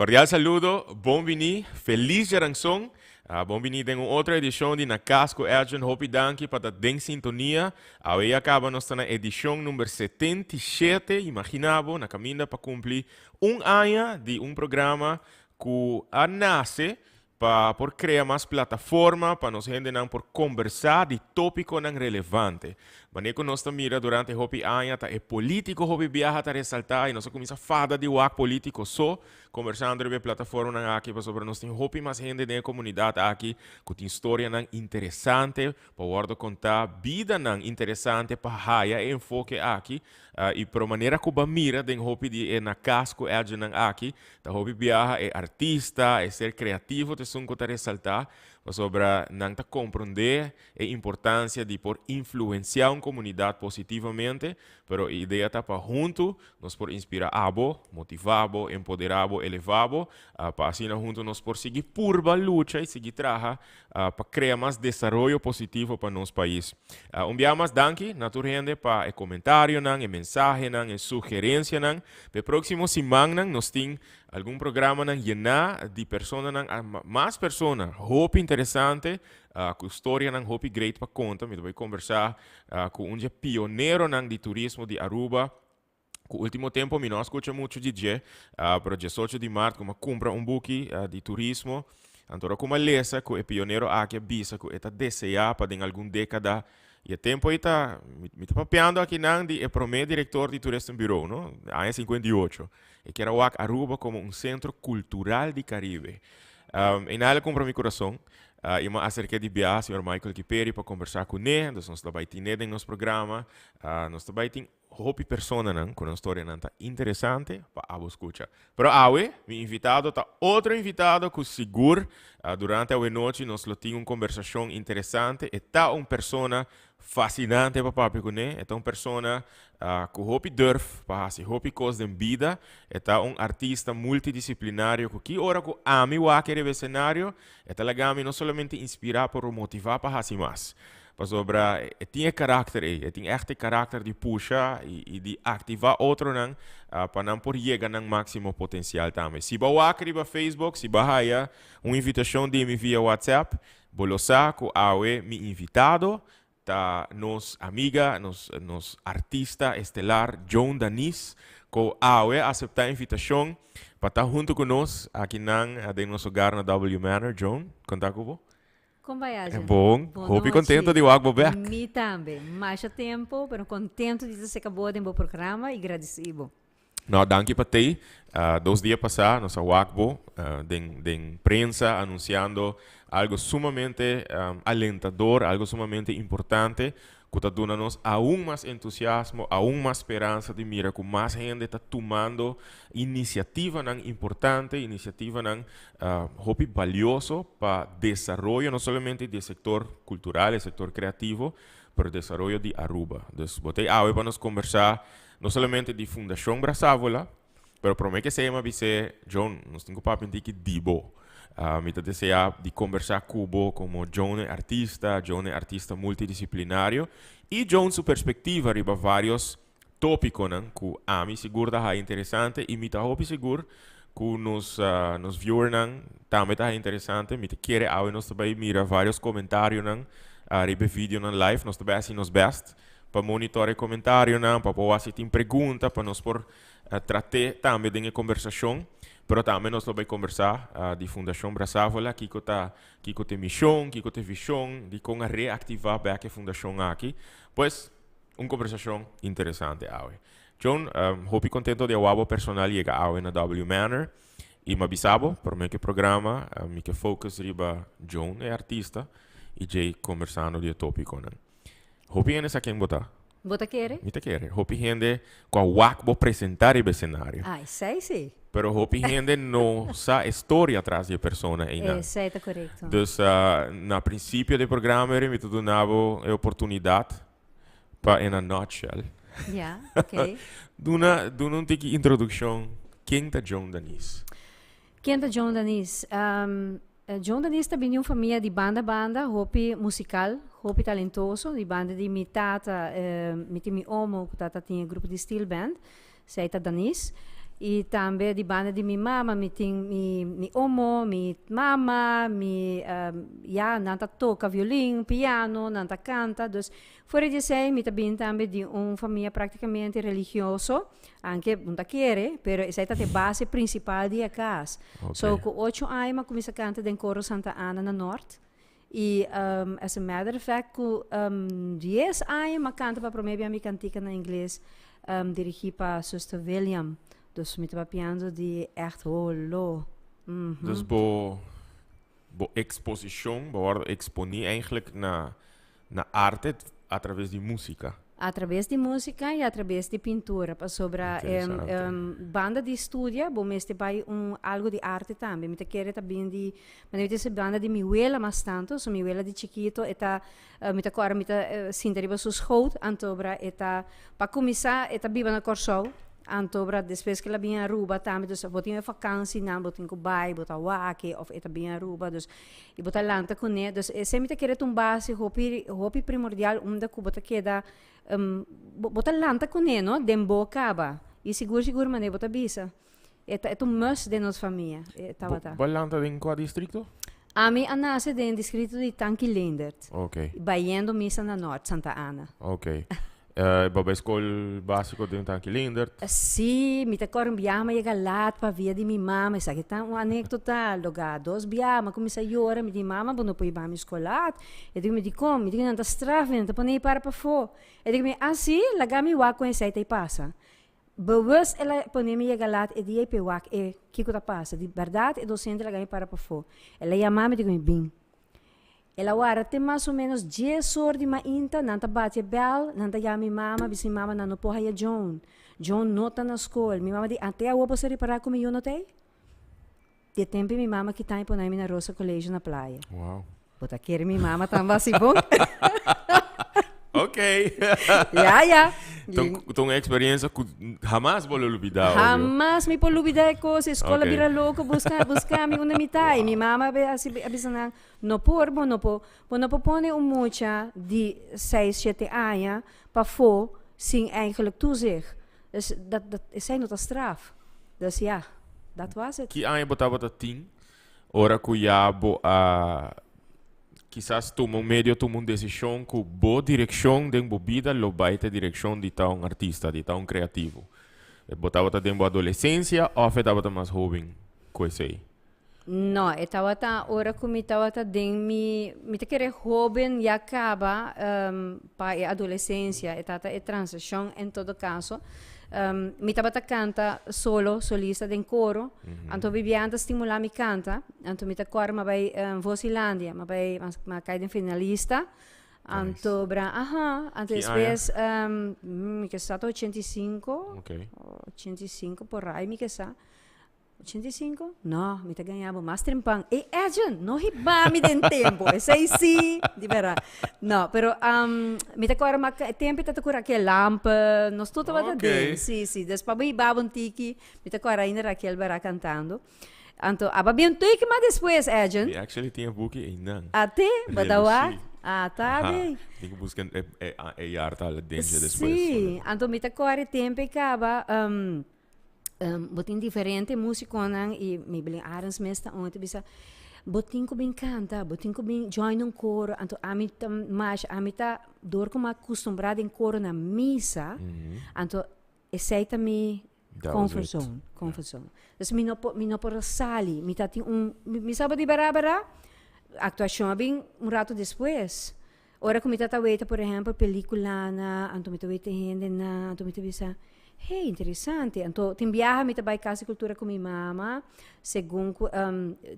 Cordial saludo, bon bini, feliz djaranson. Bon bini den un otro edicion di Na Cas cu Edjean. Hopi danki pa ta den sintonia. Awe ya caba nos ta na edicion number 77, imagina bo, na caminda pa cumpli un aña di un programa cu a nace pa por crea mas plataforma pa nos hendenan por combersa di topiconan relevante. Manera cu nos ta mira durante hopi aña ta e politico hopi biaha ta resalta y nos a cuminsa fada di wak politico so combersando riba e plataformanan aki pasobra nos tin hopi mas hende den e comunidad aki cu tin storianan interesante pa wordo conta, bidanan interesante pa haya e enfoke aki y pero manera cu bo a mira den hopi di e Na Cas cu Edjeannan aki ta hopi biaha e artista, e ser creativo ta esun cu ta resalta pasobra nan ta comprende e importancia di por influencia un comunidad positivamente, pero e idea ta pa hunto nos por inspira abo, motiva bo, empodera bo, eleva bo, pa asina hunto nos por sigui purba lucha y sigui traha pa crea mas desaroyo positivo pa nos pais. Un biaha mas danki na tur hende pa e comentarionan, e mensahenan, e sugerencianan. Pa e proximo simannan nos tin algun programanan yena di personanan, mas persona hopi interesante cu storianan hopi great pa conta. Mi ta bay conversa cu un di e pioneronan di turismo di Aruba. Cu ultimo tempo mi no a scucha mucho di dje, pero 18 di maart cu mi a cumpra un buki di turismo, anto ora cu mi a lesa cu e pionero aki a bisa cu e ta desea pa den algun decada, y e tempo ey ta, mi ta papiando akinan di e prome director di Toeristenbureau, no, aña 58, e kier a wak Aruba como un centro cultural di Caribe. Ey nan a cumpra mi curason, y mi a acerca di biaha señor Michael Kiperi pa conversa cu ne, dus nos ta bay tine den nos programa, nos ta bay tin hopi personanan cu nan storianan ta interesante pa abo scucha. Pero awe, mi invitado ta otro invitado cu sigur durante awe nochi nos lo tin un conversacion interesante. E ta un persona fascinante pa papia cune. E ta un persona cu hopi durf pa haci hopi cos den bida. E ta un artista multidisciplinario cu ki ora cu ami wak riba escenario, e ta laga mi no solamente inspira pero motiva pa haci mas. Pasobra e tin e karakter ei, e tin ègt e karakter di pusha i di aktivá otronan pa nan por yega nan máksimo potensial tambe. Si bo a wak riba Facebook, si bo a haya un invitashon di mi via WhatsApp, bo lo sa ku awe mi invitado ta nos amiga, nos nos artista estelar Joan Danis, ku awe a aseptá invitashon pa ta huntu ku nos akinan den nos hogar na W Manor. Joan, konta ku bo? Kon bai Adja? Bon, Bon hopi nochi. contento di wak bo bek. Mi tambe. Masha tempo, pero contento di ta seca bo den bo programa y gradici bo. No, danki pa tei. 2 dia pasa nos a wak bo den prensa anunciando algo sumamente alentador, algo sumamente importante cu ta duna nos aun mas entusiasmo, aun mas speransa di mira cu mas hende ta tumando iniciativanan importante, iniciativanan hopi balioso pa desaroyo no solamente di e sector cultural, e sector creativo, pero desaroyo di Aruba. Dus bo ta awe pa nos conversa no solamente di Fundacion Brassavola, pero prome cu esey mi a bis'e, Joan, nos tin cu papia un tiki di bo. Mi ta desea di conversa cu bo como Joan e artista, Joan e artista multidisciplinario y Joan su perspectiva riba varios topiconan cu ami sigur ta haya interesante y mi ta hopi sigur cu nos viewernan tambe ta haya interesante. Mi ta kere awe nos ta bay mira varios comentarionan riba e videonan live. Nos ta bay haci nos best pa monitor e comentarionan, pa por wak si tin pregunta, pa nos por trate tambe den e conversacion. Pero tambe nos lo bay conversa di Fundacion Brassavola, kico ta, kico ta e mision, kico ta e vision, di con a reactiva bek e fundacion aki. Pues, un conversacion interesante awe. Joan, hopi contento di a wak bo personal yega awe na W Manor. Y m'a bisa bo, prome cu e programa, mi ke focus riba Joan, e artista, y djey conversando di e topiconan. Hopi hende sa ken bo ta. Bo ta kere? Mi ta kere. Hopi hende cu a wak bo presenta riba e scenario. Ah, esey si. Pero hopi hende no sa e storia tras di e persona eynan. Esey ta corecto. Dus na principio di e programa mi ta duna bo e oportunidad pa in a nutshell. Ja, ok. Duna un tiki introduccion. Ken ta Joan Danis? Ken ta Joan Danis? Joan Danis ta bini di un famia di banda banda, hopi musical, hopi talentoso. Di banda di mi tata, mi tin mi omo cu tata tin e grupo di steel band, esey ta Danis. Y tambe di banda di mi mama, mi tin mi omo, mi mama, mi, ya, nan ta toca violin, piano, nan ta canta. Dus, fuera di esey, mi ta bin tambe di un famia practicamente religioso, aunke no ta kere, pero esey ta e base principal di e cas. So, cu 8 aña mi a cuminsa canta den Coro Santa Ana na Noord. Y as a matter of fact, cu 10 aña mi a canta pa prome mi cantica na Ingles, dirigi pa Zuster William. Dus mi ta papiando di echt holo. Dus bo exposicion, bo wordo exponi eigenlijk na arte a traves di musica. A traves di musica y a traves di pintura. Pasobra banda di studia, bo mester bay un algo di arte tambe. Mi ta kere tambe di, ma mi ta banda di mi wela mas tanto, so mi wela di chikito e ta mi ta corda mi ta sinta riba su schoot, antobra e ta pa cuminsa e ta biba na Corsou, antobra despues cu el a bin Aruba tambe, dus bo tin e vakantie nan bo tin cu bay, bo ta wak of e ta bin Aruba, dus y bo ta lanta cune, dus esey mi ta kere ta un base hopi hopi primordial unda cu bo ta keda bo ta lanta cune, no, den bo caba y sigur sigur mane bo ta bisa e ta un must den nos famia e tabata. Bo lanta den cua distrito? Ami a nace den distrito di Tanki Leendert. Bayendo misa na Noord, Santa Ana. Ok. Bo bay school basico den Tanki Leendert? Si, mi ta corda un biaha mi a yega laat pa via di mi mama. Esaki ta un anecdota. Loga dos biaha mi a cuminsa yora. Mi di: "Mama, bo no por hiba mi school laat." E di mi di: "Con?" Mi di: "Nan ta straf mi, nan ta pone mi para pafó." E di mi: "Ah si, laga mi wak con esey ta pasa." Bewust el a pone mi yega laat e dia p'e wak e kico ta pasa. Di berdad e docente laga mi para pafó. El a yama mi, di mi: "Bin." El a warda te mas o menos 10 or di mainta, nan ta bati e bel, nan ta yama mi mama, bisa mi mama nan no por haya Joan. Joan no ta na school. Mi mama di: "Ante awo bo sa ripara cu mi yiu no t'ey?" Di tempo mi mama kita mi pone mi na Rosa College na Playa. Bo ta kere mi mama tambe asina bon? Ja. Ta un experiencia cu hamas bo lo lubida, obvio. Hamas mi por lubida e cos. Escola bira loco, busca, busca mi unda mi ta. Y mi mama be asina a bisa nan: "No por, bo no por, bo no por pone un mucha di 6, 7 aña pafó sin eigenlijk toezicht." Dus dat esey no ta straf. Dus ja, dat was het. Ki aña bo tabata tin ora cu ya bo a kisas tuma un medio tuma un decision cu bo direccion den bo bida lo bay ta direccion di ta un artista, di ta un creativo? Bo tabata den bo adolescencia of e tabata mas hoben cu esey? No, e tabata ora cu mi tabata den mi ta kere hoben ya caba pa e adolescencia, e tata e transicion en todo caso. Mi tabata canta solo, solista den coro, anto Bibian ta stimula mi canta, anto mi ta core m'a bay Vozilandia, m'a bay m'a cay den finalista. Anto bra, aha, anto Ki aña? Despues mi ke sa ta 85, 85 por ahí mi ke sa. 85? No, mi ta gañabo mas trempan. E agent, no hiba mi den tempo. Esey si, di berdad. No, pero mi ta corda ma tempo ta cu Raquel Lampe, nos tur tabata den. Si. Dus pa bo hiba un tiki, mi ta corda ainda Raquel bara cantando. Anto, aba bien tiki mas despues, agent. Mi actually tin e buki einan. Ate, badawa? Relucí. Ah, ta bien. Tin cu busca e jaartal dentro despues. Si, anto mi ta corda tempo e caba, bo tin diferente musiconan y Maybelline Arends mes ta un, ta bisa: "Bo tin cu bin canta, bo tin cu bin join un coro." Anto ami ta mas, ami ta, door cu mi a acostumbra den coro na misa, anto esey ta mi That was comfort it. zone, comfort zone. Dus mi no por sali, mi ta tin un, mi sabi di bera bera, actuacion a bin un rato despues. Ora cu mi tata weta, por ehempel, pelicula na, anto mi ta weta hende na, anto mi ta bisa: "Hey, interesante." Anto, tin biaha mi ta bay Cas di Cultura cu mi mama, segun cu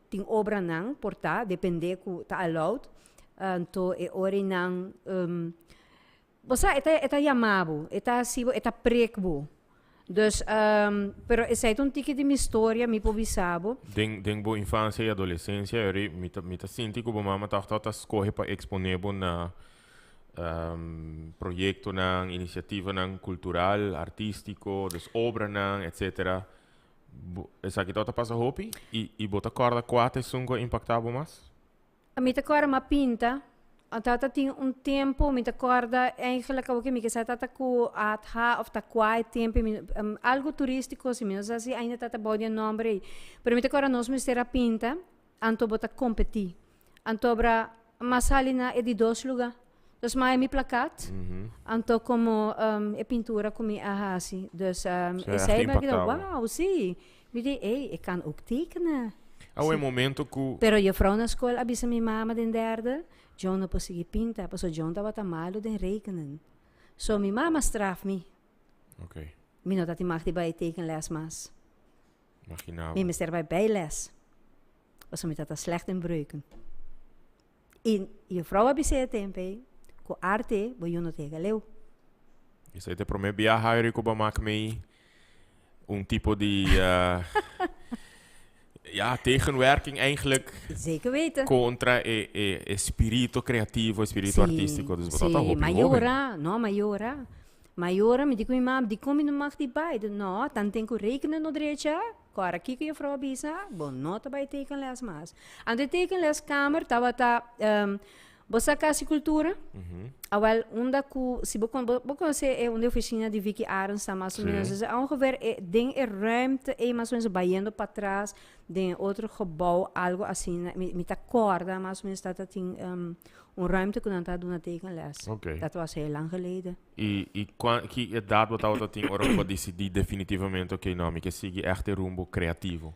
tin obra nan, por ta, depende cu ta allowed. Anto, e ora nan, bo sa, e ta yamabo, e ta sibo, e ta prekbo. Dus, pero esey ta un tiki di mi historia, mi por bisabo. Den bo infancia y adolescencia, eri, mi ta sinti cu bo mama ta scoge pa expone bo na proyectonan, iniciativanan cultural, artistico, dus obranan, etc. Esaki ta pasa hopi y bo ta corda cua ta esun cu a impacta bo mas? Ami ta corda m'a pinta. Tata tin un tempo, mi ta corda eigenlijk awor mi ke sa tata ku ATH of ta kua e tempo, mi, algo turistico si, mi no sa si ainda tata bou di e nomber ei. Pero mi ta corda nos mester a pinta, anto bo ta competi. Anto bra, m'a sali na e di dos luga. Dus m'a haña mi plakat, anto como e pintura ku mi a hasi. Dus Esei esei mi a keda impactá bo. wow, si. Mi di, ey, e kan ook tekenen. Awe e momento ku. Pero juffrouw na skol a bisa mi mama den derde, John no por sigui pinta, pasobra John tabata malu den rekenen. So mi mama straf mi. Ok. Mi no ta tin mag di bai tekenles mas. Imagina bo. Mi mester bai bijles. Pasobra mi tabata slecht den breuken. I juffrouw a bisa e tempo ei, ku arte bo yu no ta yega leu. Esei ta e prome biaha Harry ku bo a mak mei un tipo di ja, tegenwerking eigenlijk. Zeker weten. Contra e, e, e spirito creativo, e spirito artistico. Dus bo tabata Sí, hopi m'a hoben. yora, no, m'a yora. M'a yora, mi di ku mi mama, dikon mi no mag di bai? No, tanten ku rekenen no drecha. Kòrda kiko juffrouw a bisa, bo no ta bai tekenles mas. Anto e tekenleskamer tabata, bo sa Kasi Kultura? Awel, unda ku, si bo kon, bo konosé e unda e ofisina di Vicky Arends ta mas o menos, dus ongeveer e den e ruimte ei mas o menos bayendo patras den e otro gebouw algo asina, mi mi ta kòrda mas o menos tabata tin un ruimte ku nan ta duna tekenles. Dat was heel lang geleden. I i kua ki edat bo tabata tin ora ku bo a disidí definitivamente oké no mi ke sigui ègt e rumbo kreativo.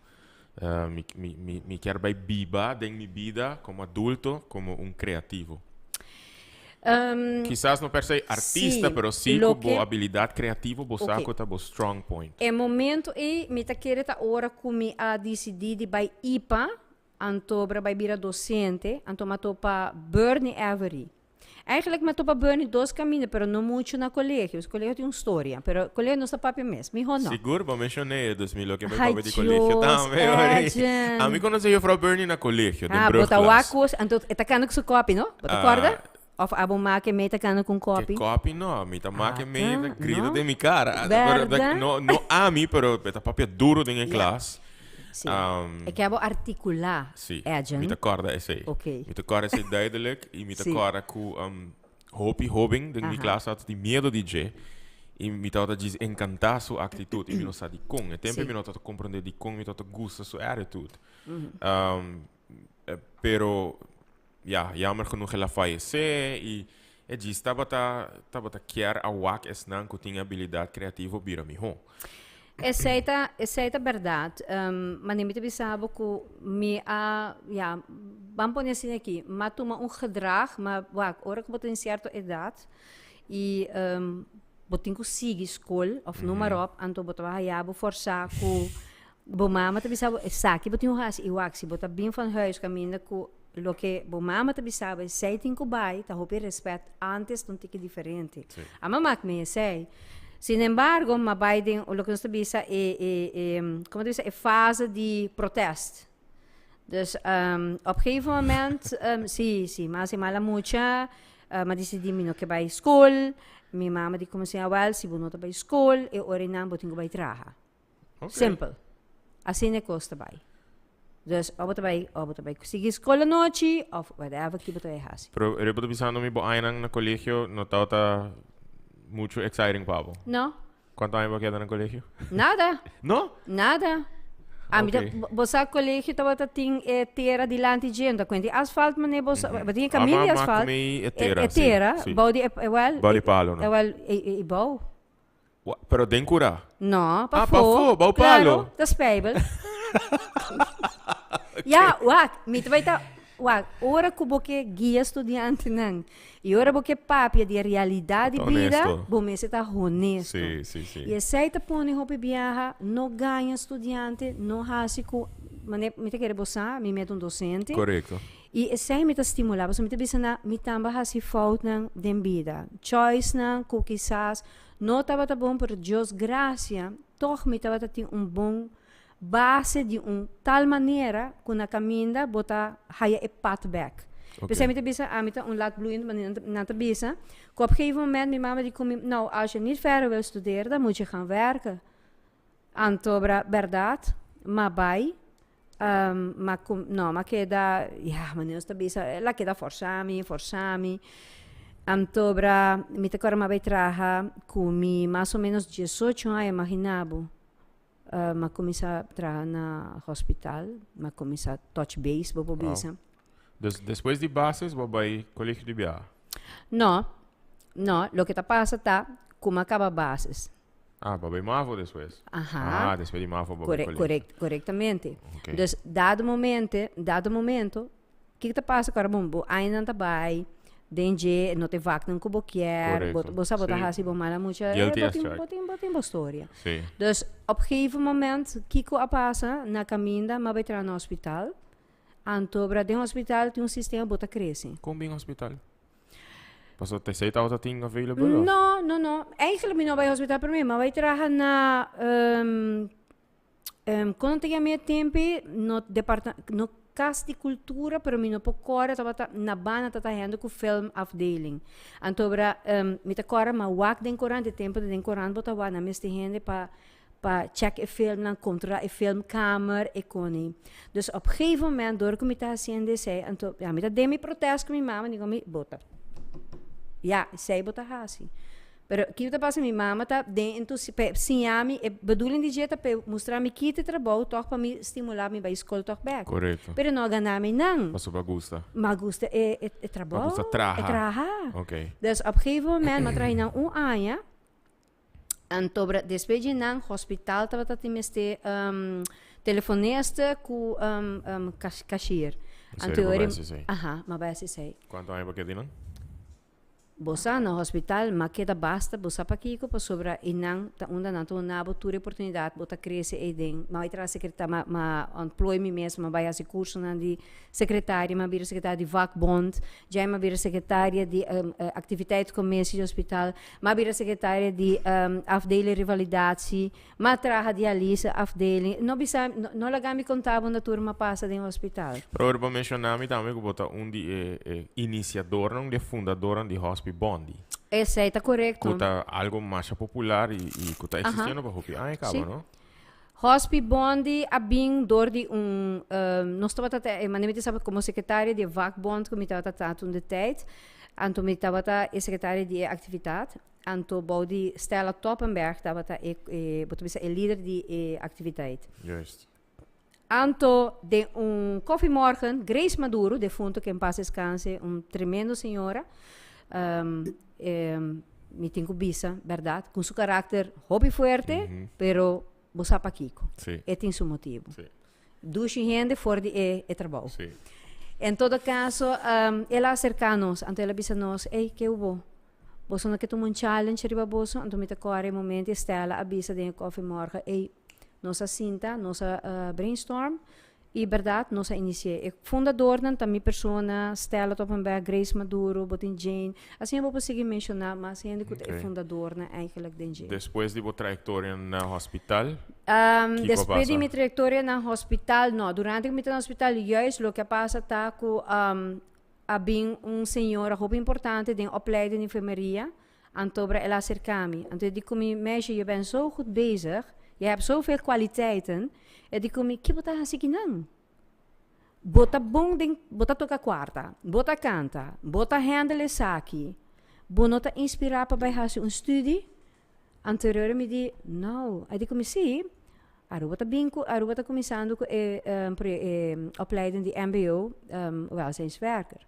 Mi mi mi mi kier bai biba den mi bida komo adulto komo un kreativo. Kisas no per se artista Sí, pero sí ku loke bo abilidat kreativo bo sa Oké. ku ta bo strong point. E momento ei mi ta kere ta ora ku mi a disidí di bai ipa anto bra bai bira dosente anto mi a topa Bernie Avery. Eigenlijk mi a topa Bernie dos caminda, pero no mucho na colegio. Colegio tin un storia, pero colegio no sa papia mes. Miho no. Sigur, bo mencion'é e dos mi loke mi Ay, papia di colegio Dios, tambe, ori. Edjean. Ami conoce juffrouw Bernie na colegio, den Ah, bo ta wak brugklas. cos, anto e ta cana cu su kopi, no? Bo ta Ah. corda? Of abo make mei ta cana cu un Ke kopi? kopi no, mi ta make Ah, mei ta ta, grita no? den mi cara. Pero Berda? no, no ami, pero e ta papia duro den e Ja. klas. Sí. E ke bo articulá, Sí, Edjean. mi ta kòrda esei. Ok. Mi ta kòrda esei duidelijk i mi ta Sí. kòrda ku hopi hóben den mi Aha. klas tabata tin miedo di dje i mi tabata djis enkantá su aktitut i mi no sa dikon. E tempu Sí. mi no tabata komprondé dikon mi tabata gusta su attitude. Pero ya, jammer genoeg el a fayesé i e djis tabata tabata kier a wak esnan ku tin abilidat kreativo bira mihó. Esei ta, esei ta bèrdat. Mane mi ta bisa bo ku mi a, ya, ban pone asina aki, m'a tuma un gedrag, ma wak, ora ku bo tin sierto edat i bo tin ku sigui skol òf noem maar op, anto bo ta haya bo forsá ku Bo mama ta bisa bo esaki bo tin ku hasi i wak si bo ta bin van huis kaminda ku loke bo mama ta bisa bo esei tin ku bai ta hopi respet antes ta un tiki diferente. A mama mi esei. Sin embargo m'a bai den loke nos ta bisa e e e komo ta bisa e fase di protest. Dus op gegeven moment si si m'a hasi mala mucha m'a disidi mi no ke bai skol mi mama di komo si awel si bo no ta bai skol e ora einan bo tin ku bai traha. Simpel. Asina e kos ta bai. Dus of bo ta bai, of bo ta bai sigui skol anochi, of whatever ki bo ta bai hasi. Pero bo ta bisando mi bo añanan na colegio no tabata mucho exciting pa bo? No. Cuanto aña bo a keda na colegio? Nada. No? Nada. Ami ta, bo sa colegio tabata tin e tera dilanti dje, no ta cuenta e asfalt mane bo sa, bo tin e caminda di asfalt. Ama mi e tera, E tera, bou di e, wel. Bou di palo, no? E wel, e bou. Wa, pero den cura? No, Ah, pafó. pafó, bou Claro, palo. ta spijbel. Ja, wak, mi ta bai ta, wak, ora ku bo ke guia studiantenan i ora bo ke papia di e realidat di Ta bida, honesto. bo mester ta honesto. Sí, sí, sí. I esei ta pone hopi biaha no gaña studiante, no hasi ku, mane mi ta kere bo sa, mi mete un docente. Korekto. I esei mi ta stimulá, pasobra mi ta bisa nan, mi tambe a hasi foutnan den bida, choicenan ku kisas no tabata bon, pero Dios gracia, tòg mi tabata tin un bon base di un tal manera ku na kaminda bo ta haya e pad bèk. P'esei mi ta bisa, ami ta un laatbloeiend, ma nan ta bisa ku op gegeven moment mi mama di ku mi, nou, als je niet verder wil studeren, dan moet je gaan werken. Anto, bèrdat, m'a bai. Ma ku, no, m'a keda, ya, manera nos ta bisa, el a keda forsa mi, forsa mi. Antobra mi ta kòrda mi a bai traha ku mi mas o ménos diesocho aña, imagina bo. Mi a kuminsá traha na hospital, mi a kuminsá touch base, bo por bisa. Dus despues di basis bo a bai colegio di biaha? No, no, loke ta pasa ta ku mi a kaba basis. Ah, bo bai mavo despues. Aha. Ah, despues di mavo bo bai colegio. Correct, correctamente. Okay. Dus dado momente, dado momento, kiko ta pasa ku ora bo bo añanan ta bai den dje, no ta e vaknan ku bo kier, bo Correcto. bo sa bo ta Sí. hasi bo mala mucha, eh, Guilty bo as tin charged. bo tin bo tin bo storia. Sí. Dus op gegeven moment, kiko a pasa na kaminda, mi a bai traha na hospital, anto bra den hospital tin un sistema bo ta krese. Kon bin hospital? Paso tesey tabata tin available of? No, no, no. Eigenlijk mi no bai hospital prome, ma bai traha na um, um, kon te yama e tempi? No departa no kas di kultura, pero mi no por kòrda tabata na banda tata hende ku film afdeling. Anto bra um, mi ta kòrda ma wak den korant, e tempo den korant bo ta wak nan mester hende pa pa check e filmnan, controla e filmkamer, e koni. Dus op gegeven moment, door ku mi ta hasiendo esei, anto, ja, mi ta den mi protest ku mi mama, digo mi, bo ta, ja, esei bo ta hasi. Pero kiko ta pasa, mi mama ta den entusi-, pa e siña mi, e bedoeling di dje ta pa e mustra mi ki ta e trabou tòg pa mi stimula mi bai skol tòg bèk. Korekto. Pero no a gana mi nan. Pasobra bo a gusta. Mi a gusta e, e, e trabou. Bo a gusta traha. E traha. Ok. Dus op gegeven moment, mi a traha nan un aña. Anto bra despues di nan hospital tabata tin mester um, telefonista ku um, um, cashier. Anto ori, aha, ma bai así. Cuanto aña bo keda nan? Bo sa na hospital ma keda basta, bo sa pakiko pasobra e nan ta unda nan ta duna bo tur e oportunidad, bo ta crece eyden. Ma bai traha secreta ma ma ontplooi mi mes, ma bai haci cursonan di secretaria, ma bira secretaria di vakbond, djai ma bira secretaria di um, activiteitscommissie di hospital. M'a bira secretaria di afdeling revalidatie, m'a traha dialyse afdeling. No bisa, no, no laga mi conta bo unda tur m'a pasa den hospital. Pero ora bo menciona mi tambe cu bo ta un di e e iniciadornan, di e fundadornan di Hospi Bondi. Esey ta corecto. Cu ta algo masha popular y y cu ta existiendo pa hopi aña caba, Si. no? Hospi Bondi a bin door di un, nos tabata ta, e manera mi ta sabi como secretaria di e vakbond cu mi tabata ta toen de tijd. Anto mi tabata e secretaria di e actividad. Anto bou di Stella Toppenberg tabata e, e, bo ta bisa e lider di e actividad. Juist. Anto den un koffiemorgen, Grace Maduro, defunto que en paz descanse, un tremendo señora, um, um, mi tin cu bisa, berdad, cu su karakter hopi fuerte, pero bo sa pakico. E tin su motibo. Dushi hende for di e, e trabou. En todo caso, um, el a acerca nos, anto el a bisa nos, ey, ke hubo? Boso no ke tuma un challenge riba boso? Anto mi ta kore e momento Stella a bisa den e koffiemorgen, ey, nos a sinta, nos a uh, brainstorm, Y berdad nos a inici'e. E fundadornan ta mi persona, Stella Toppenberg, Grace Maduro, bo tin Jane. Asina bo por sigui menciona mas hende cu ta e fundadornan eigenlijk den dje. Despues di bo trayectoria na hospital, kico a pasa? Despues di mi trayectoria na hospital, no, durante cu mi ta na hospital juist loke a pasa ta cu a bin un señora hopi importante den opleiding di enfermeria, anto bra el a acerca mi. Anto e di cu mi, meisje, je bent zo goed bezig, je hebt zoveel kwaliteiten. E di cu mi, ki bo ta haci kinan? Bo ta bon den, bo ta toca cuarta, bo ta canta, bo ta handle esaki, bo no ta inspira pa bay haci un studie? Anterior mi di, no. E di cu mi, si, Aruba ta bin cu, Aruba ta cuminsando cu e, e opleiding di mbo, welzijnswerker.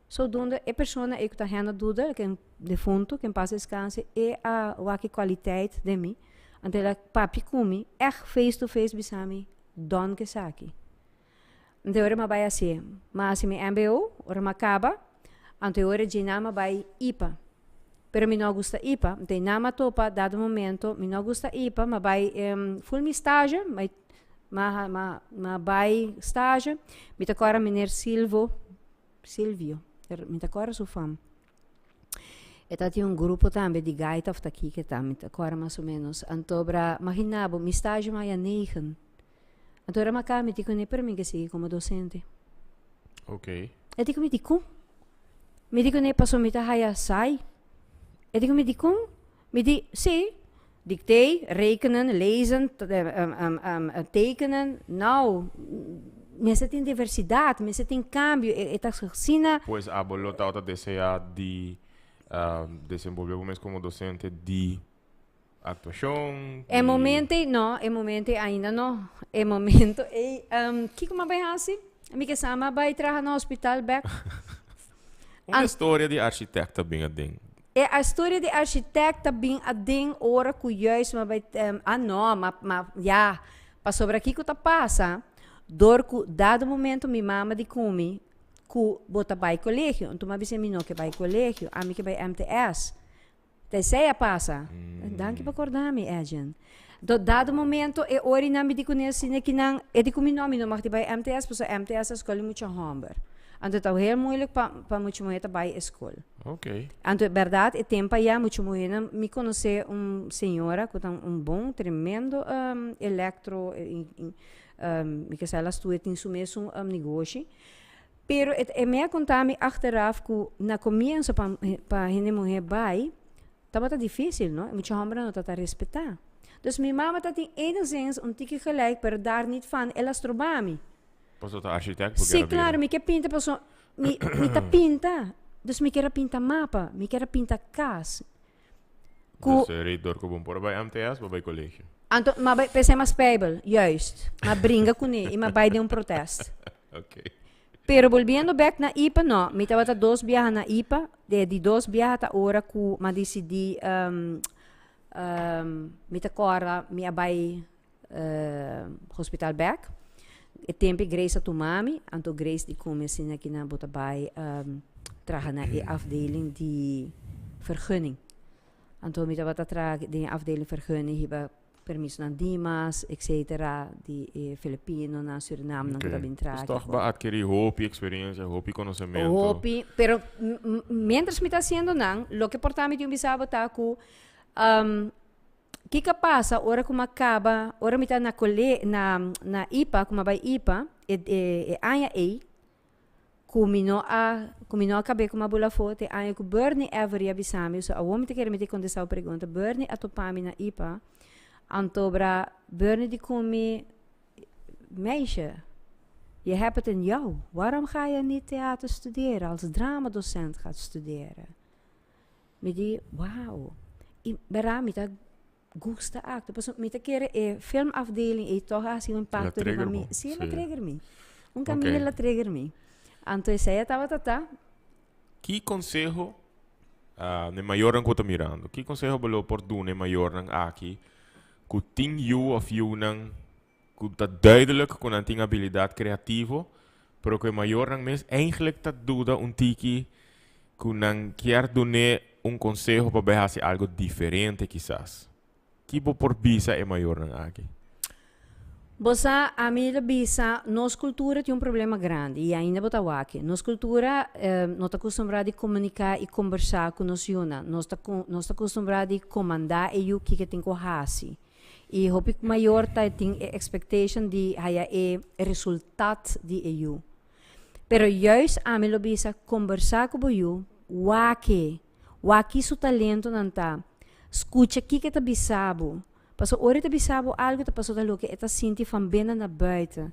Zodoende e persona ei ku ta henda duda, ken defuntu, ken pas deskanse, e a wak e kwaliteit den mi. Anto el a papia ku mi, ègt face to face bisa mi, Don ke esaki. Anto e ora mi a bai hasié. Mi a hasi mi mbo, ora mi a kaba, anto e ora dje nan mi a bai ipa. Pero mi no a gusta ipa. Anto e nan mi a topa dado momento, mi no a gusta ipa, mi a bai ful mi stage, mi a mi a bai stage, mi ta kòrda meneer Silvo, Silvio, mi ta kòrda su fam. E ta tin un grupo tambe di gaita of ta kiko ta, mi ta kòrda mas o menos. Anto bra, magina bo, mi stage maya negen. Anto ora mi a kaba mi di kuné, pero mi ke sigui komo dosente. Ok. E di ku mi, dikon? Mi di kuné, pasobra mi ta haya saai. E di ku mi, dikon? Mi di, si. Dictee, rekenen, lezen, tekenen. Nou, mester tin diversidad, mester tin cambio. E ta asina. Pues abo lo tabata desea di desenvolve bo mes como docente di actuacion? E momento ei no, e momento ei ainda no. E momento ei, kiko mi a bai haci? Mi ke sa mi a bai traha na hospital bek. Un historia di architect ta bin aden. E historia di architect ta bin aden ora cu juist mi a bai, ah no, ma, ma, ya, pasobra kico ta pasa, dor cu dado momento mi mama di cu mi cu bo ta bai colegio, anto mi a bisa mi no ke bai colegio, ami ke bai MTS. Ta esei a pasa. Danki pa korda mi, Edjean. Do dado momento e orinan mi di kuné asina ki nan e di ku mi no, mi no mag di bai MTS pasobra MTS ta skol di mucha hòmber. Anto ta heel moeilijk pa pa mucha muhé ta bai e skol. Anto bèrdat e tempu ayá mucha muhénan mi konosé un señora ku ta un bon tremendo elektro mi ke sa el a studia tin su mesun negoshi. Pero e e me a konta mi achteraf ku na komienso pa pa hende muhé bai tabata difísil no, e mucha hòmbernan no tabata respetá. Dus mi mama ta tin enigszins un tiki gelijk pero daar niet van el a stroba mi. Pasobra ta architect bo Sí, kier a bira. klaro, mi ke pinta paso mi mi ta pinta. Dus mi kier a pinta mapa, mi kier a pinta kas. Ku. Dus e rei dor ku bo por a bai MTS, bo bai kolegio. Anto m'a bai p'esei m'a spijbel, juist. M'a bringa kuné i m'a bai den un protest. Ok. Pero bolbiendo bek na ipa, no, mi tabata dos biaha na ipa. E di dos biaha ta ora ku m'a disidí mi ta kòrda mi a bai hospital bek. E tempu Grace a tuma mi, anto Grace di ku mi asina kina bo ta bai traha na e afdeling di vergunning. Anto mi tabata traha den e afdeling vergunning hiba permisonan Dimas, etcetera, di e Filipinonan, Surinamenan ku ta bin traha Dus tòg bo a atkerí hopi eksperensia, hopi konosementu. Hopi, pero mientras mi ta hasiendo nan, loke por ta mi tin un bisa bo ta ku Kiko a pasa ora ku mi a kaba, ora mi ta na kole, na na ipa, ku mi a bai ipa, e e e aña ei, ku mi no a, ku mi no a kab'é ku mi a bula afó, te aña ku Bernie Avery a bisa mi, so awor mi ta kere mi ta kontestá bo pregunta, Bernie a topa mi na ipa, antobra Bernie di ku mi, Meisje, je hebt het in jou, waarom ga je niet theater studeren, als dramadocent gaat studeren? Mi di, wauw. I bera mi ta gusta actua. Pasobra mi ta kere e filmafdeling ei tog a hasi un impacto riba mi. Sí, el a trigger mi. Un caminda el a trigger mi. Anto esei a tabata ta. Ki conseho n'e mayornan ku ta mirando? Ki conseho bo lo por duna e mayornan aki ku tin yu of yunan ku ta duidelijk ku nan tin abilidat kreativo, pero ku e mayornan mes eigenlijk ta duda un tiki ku nan kier dun'é un konseho pa bai hasi algo diferente kisas. Ki bo por bisa e mayornan aki? Bo sa, ami lo bisa, nos kultura tin un problema grandi i ainda bo ta wak. Nos kultura no ta kustumbrá di komuniká i kombersá ku nos yunan. Nos ta nos ta kustumbrá di komandá e yu kiko e tin ku hasi. I hopi mayor ta tin e expectation di haya e resultat di e yu. Pero juist ami lo bisa kombersá ku bo yu, wak-e, wak ki su talentonan ta, skucha kiko e ta bisa bo. Pasobra ora e ta bisa bo algu ta pasobra ta loke e ta sinti van binnen na buiten.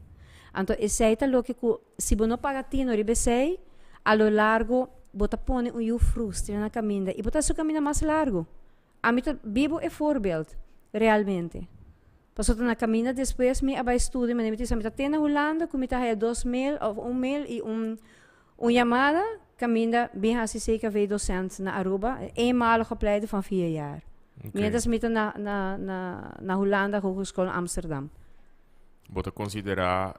Anto esei ta loke ku si bo no paga tino riba esei, a lo largo bo ta pone un yu frustra na kaminda i bo ta hasi su kaminda mas largu. Ami ta bibo e voorbeeld, realmente. Pasobra ta na caminda despues mi a bay studia, manera mi ta bisa mi ta te na Hulanda cu mi ta haya dos mail of un mail y un un yamada caminda bin haci CKV docent na Aruba, eenmalig opleiding van vier jaar. Mientras mi ta na na na na Hulanda Hogeschool Amsterdam. Bo ta considera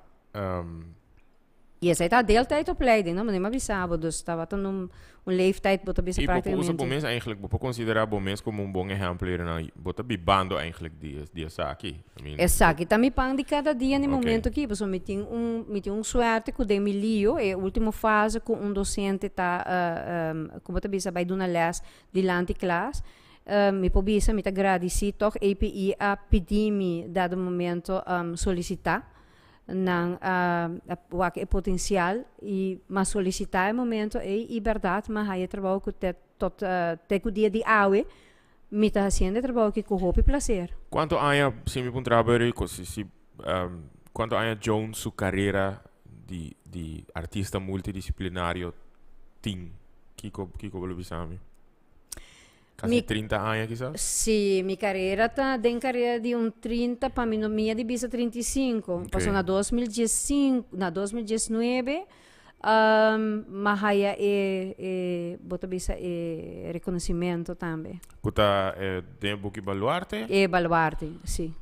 I esei ta deeltijdopleiding, no? Manera mi a bisa bo, dus tabata un, un leeftijd, bo ta bisa I bo por usa bo prácticamente. mes eigenlijk, bo por considera bo mes como un bon ehempel hier na, bo ta bibando eigenlijk di, di esaki. I mean, Esaki ta mi pan di cada dia na e Oké. momento aki, pasobra mi tin un, mi tin un suerte cu den mi lio, e ultimo fase cu un docente ta, como bo ta bisa, bay duna les dilanti klas, mi por bisa mi ta gradici toch API a pidi mi dado momento solicita Nan a wak e potencial y m'a solicita e momento ey y berdad m'a haya e trabao cu te tot te cu dia di awe. Mi ta haciendo e trabou aki cu hopi placer. Cuanto aña, si mi puntra bo Rico, si, si, cuanto aña Joan su carera di, di artista multidisciplinario tin? Kico, kico bo lo bisa mi? Casi Mi- 30 aña kisas? Sí, mi carera ta den carera di un 30, pa mi no mi a di bisa 35. Ok. Pasobra na 2015, na 2019, m'a haya e, e, bo ta bisa e reconocimento tambe. Cu ta eh, den e buki Baluarte? E Baluarte, sí.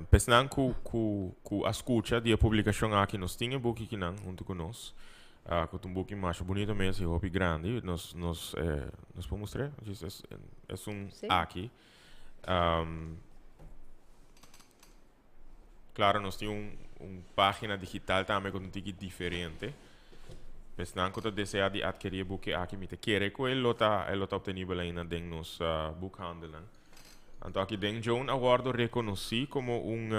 Pesnan cu, cu, cu a scucha di e publicacion aki, nos tin e buki kinan hunto cu nos. Cu ta un buki masha bunito mes y hopi grandi. Nos, nos, eh, nos por mustr'é? Djis es, esun Sí. aki. Claro, nos tin un, un pagina digital tambe cu ta un tiki diferente. Esnan cu ta desea di adkeri e buki aki, mi ta kere cu e lo ta, e lo ta obtenibel ainda den nos boekhandelnan. Anto aki den Joan a wordo reconoci como un,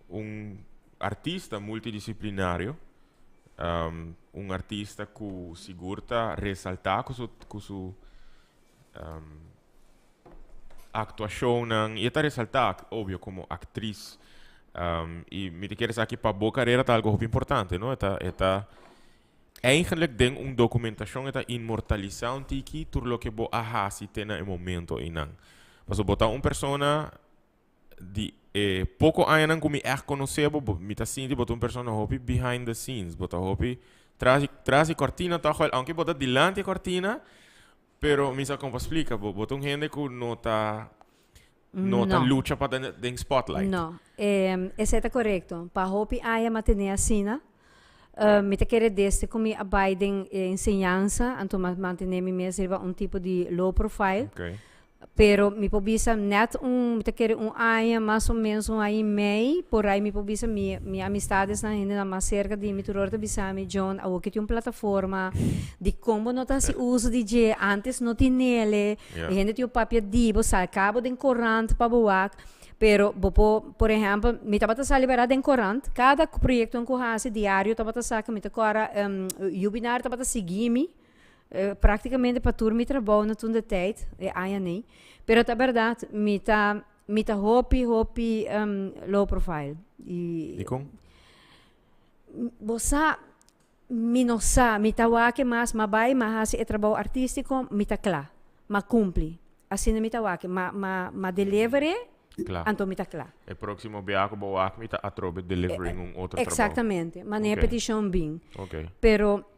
un artista multidisciplinario, un artista cu sigur ta resalta cu su, cu su actuacionnan y e ta resalta obvio como actriz. Y mi ta kere sa aki pa bo carera ta algo hopi importante, no? E ta, e ta eigenlijk den un documentacion e ta inmortalisa un tiki tur loke bo a haci te na e momento eynan. Pasobra bo ta un persona Di e poko añanan ku mi ègt konosé bo, bo mi ta sinti bo ta un persona hopi behind the scenes. Bo ta hopi tras di tras di kòrtina tòg wèl, aunke bo ta dilanti e kòrtina, pero mi sa kon pa splika bo. Bo ta un hende ku no ta no ta No. lucha pa ta den spotlight. No, esei ta korekto. Pa hopi aña mi a tene asina. Mi ta kere desde ku mi a bai den e enseñansa, anto mi a mantené mi mes riba un tipo di low profile. Okay. Pero mi por bisa net un, mi ta kere un aña, mas o menos un aña y mei, por ahí mi por bisa mi, mi amistadesnan, hendenan mas cerca di mi, tur ora ta bisa mi, John, awor ke tin un plataforma, dikon bo no ta hasi uso di dje? Antes no tinele, e hende tin papia di bo, saca bo den corant pa bo wak, pero bo por, por ehempel, mi tabata sali bera den corant, cada proyecto ku hasi, diario tabata saca, mi ta kora, Jubinar tabata sigui mi, Praktikamente pa tur mi trabou na toen de tijd, e aña nei. Pero ta bèrdat, mi ta mi ta hopi hopi low profile. I Dikon? Bo sa, mi no sa, mi ta wak e mas, m'a bai, m'a hasi e trabou artístiko, mi ta kla, m'a kumpli. Asina mi ta wak, m'a m'a m'a deliver e, Kla. anto mi ta kla. E próksimo bia ku bo wak mi ta atrobe delivering un otro trabou. Eksaktamente, manera Oké. petishon bin. Oké. Pero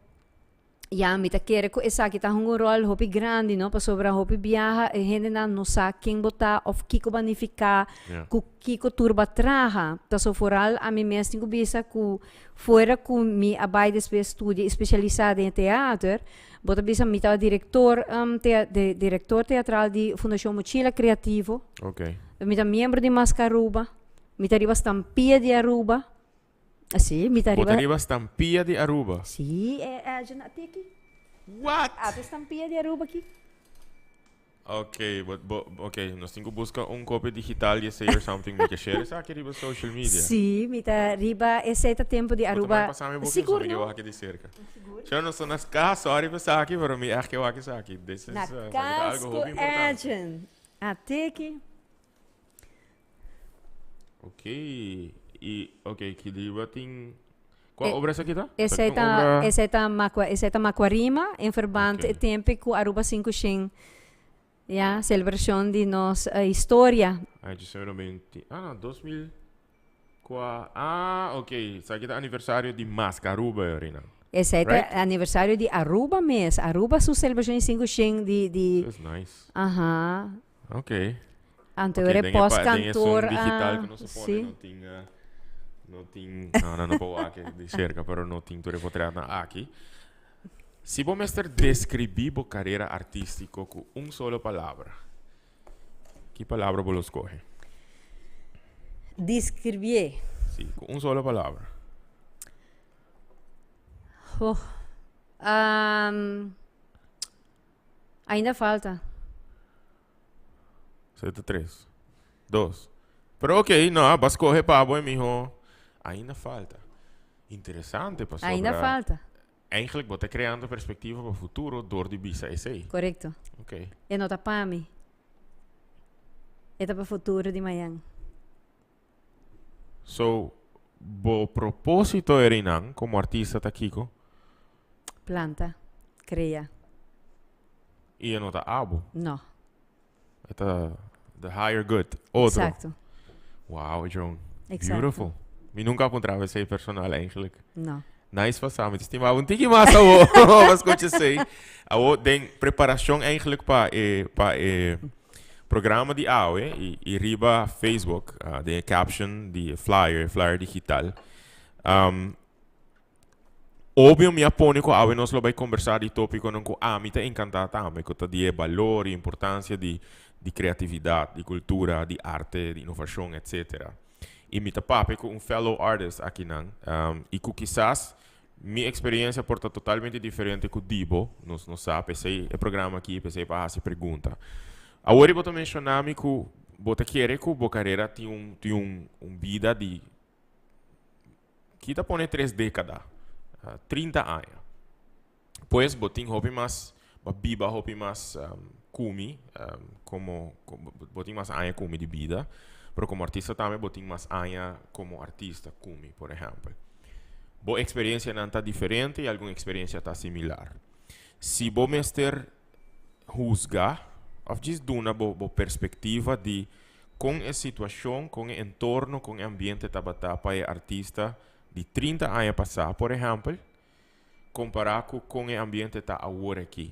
Ya, mi ta kere ku esaki ta hunga un ròl hopi grandi, no? Pasobra hopi biaha e hendenan no sa ken bo ta òf kiko bo a nifiká, ku kiko tur bo a traha. Ta so foral ami mes tin ku bisa ku fuera ku mi a bai despues studia i spesialisá den e teater, bo ta bisa mi tabata direktor direktor teatral di Fundashon Mochila Kreativo. Mi ta miembro di Mascaruba. Mi ta riba Stampia di Aruba. Sí, mi ta Bo ta riba. riba stampia di Aruba. Sí, e agent a tiki. What? Ata stampia di Aruba aki. Ok, bo, bo, ok, nos tin ku buska un kopia digital di esei or something. Mi ke share esaki riba social media. Sí, mi ta riba esei ta tempo di Bo ta Aruba. manda pasami bo Sigur mi ke no. wak di serka. Sigur. Nos ta na kas, sorry pa esaki, pero mi echt ke wak esaki. This is, Na esaki ta kas algo ku hopi importante. agent. A tiki. Ok, y ok, ki riba tin... Kua E- obra esaki ta? Esei Esaki ta, ta un obra... esei ta Makua, esei ta Makuarima en verband Ok. e tempe ku Aruba 500, ya, selebrashon di nos eh, historia. Ay, dje seguramente... Ah, no, 2000... Kua... Ah, ok, esaki ta aniversario di Mascaruba, Rina. Esei ta Right? aniversario di Aruba mes. Aruba su selebrashon di 500 di, di, That's nice. aha. Ok. Anto Ok, ora e den e pa- den postkantoor esun digital a ku nos a pone sí. no tin eh, no tin no no no por wak di serka pero no tin tur e potretnan aki. Si bo mester deskribí bo karera artístiko ku un solo palabra, ki palabra bo lo skohe? Deskribí. Sí, ku un solo palabra. Oh, ainda falta. Sete, tres, dos. Pero ok, no, bas coge pa bo, mijo. Ainda falta. Interesante, pasobra. Ainda falta. Eigenlijk bo ta creando perspectiva pa futuro door di bisa esey. Correcto. Ok. E no ta pa mi. E ta pa futuro di mañan. So, bo propósito erinan como artista ta kiko? Planta, crea. Y e no ta abo. No. E ta the higher good. Otro. Exacto. Wow, Joan. Exacto. Beautiful. Mi nunca a puntra esey personal eigenlijk. No. Nice pa sa. Mi ta stima un tiki mas awo. Pa scucha esey. Awo den preparacion eigenlijk pa e pa e programa di awe y, y riba Facebook den e caption di e flyer, e flyer digital. Obvio mi a pone cu awe nos lo bay conversa di topiconan cu ami ta encanta tambe, cu ta di e balor y importancia di di creatividad, di cultura, di arte, di innovacion, etcetera. Y mi ta papia cu un fellow artist akinan, y cu kisas mi experiencia por ta totalmente diferente cu di bo, nos no sa, p'esey e programa aki, p'esey pa haci pregunta. Awor bo ta menciona mi cu bo ta kere cu bo carera tin un tin un un bida di Ki ta pone tres dékada? 30 aña. Pues bo tin hopi mas, bo a biba hopi mas ku mi, komo, bo tin mas aña ku mi di bida, pero komo artista tambe bo tin mas aña komo artista ku mi, por ehèmpel. Bo eksperensianan ta diferente i algun eksperensia ta similar. Si bo mester husga òf djis duna bo bo perspektiva di Kon e situashon, kon e entorno, kon e ambiente tabata pa e artista di 30 aña pasá, por ehèmpel, kompará ku kon e ambiente ta awor aki?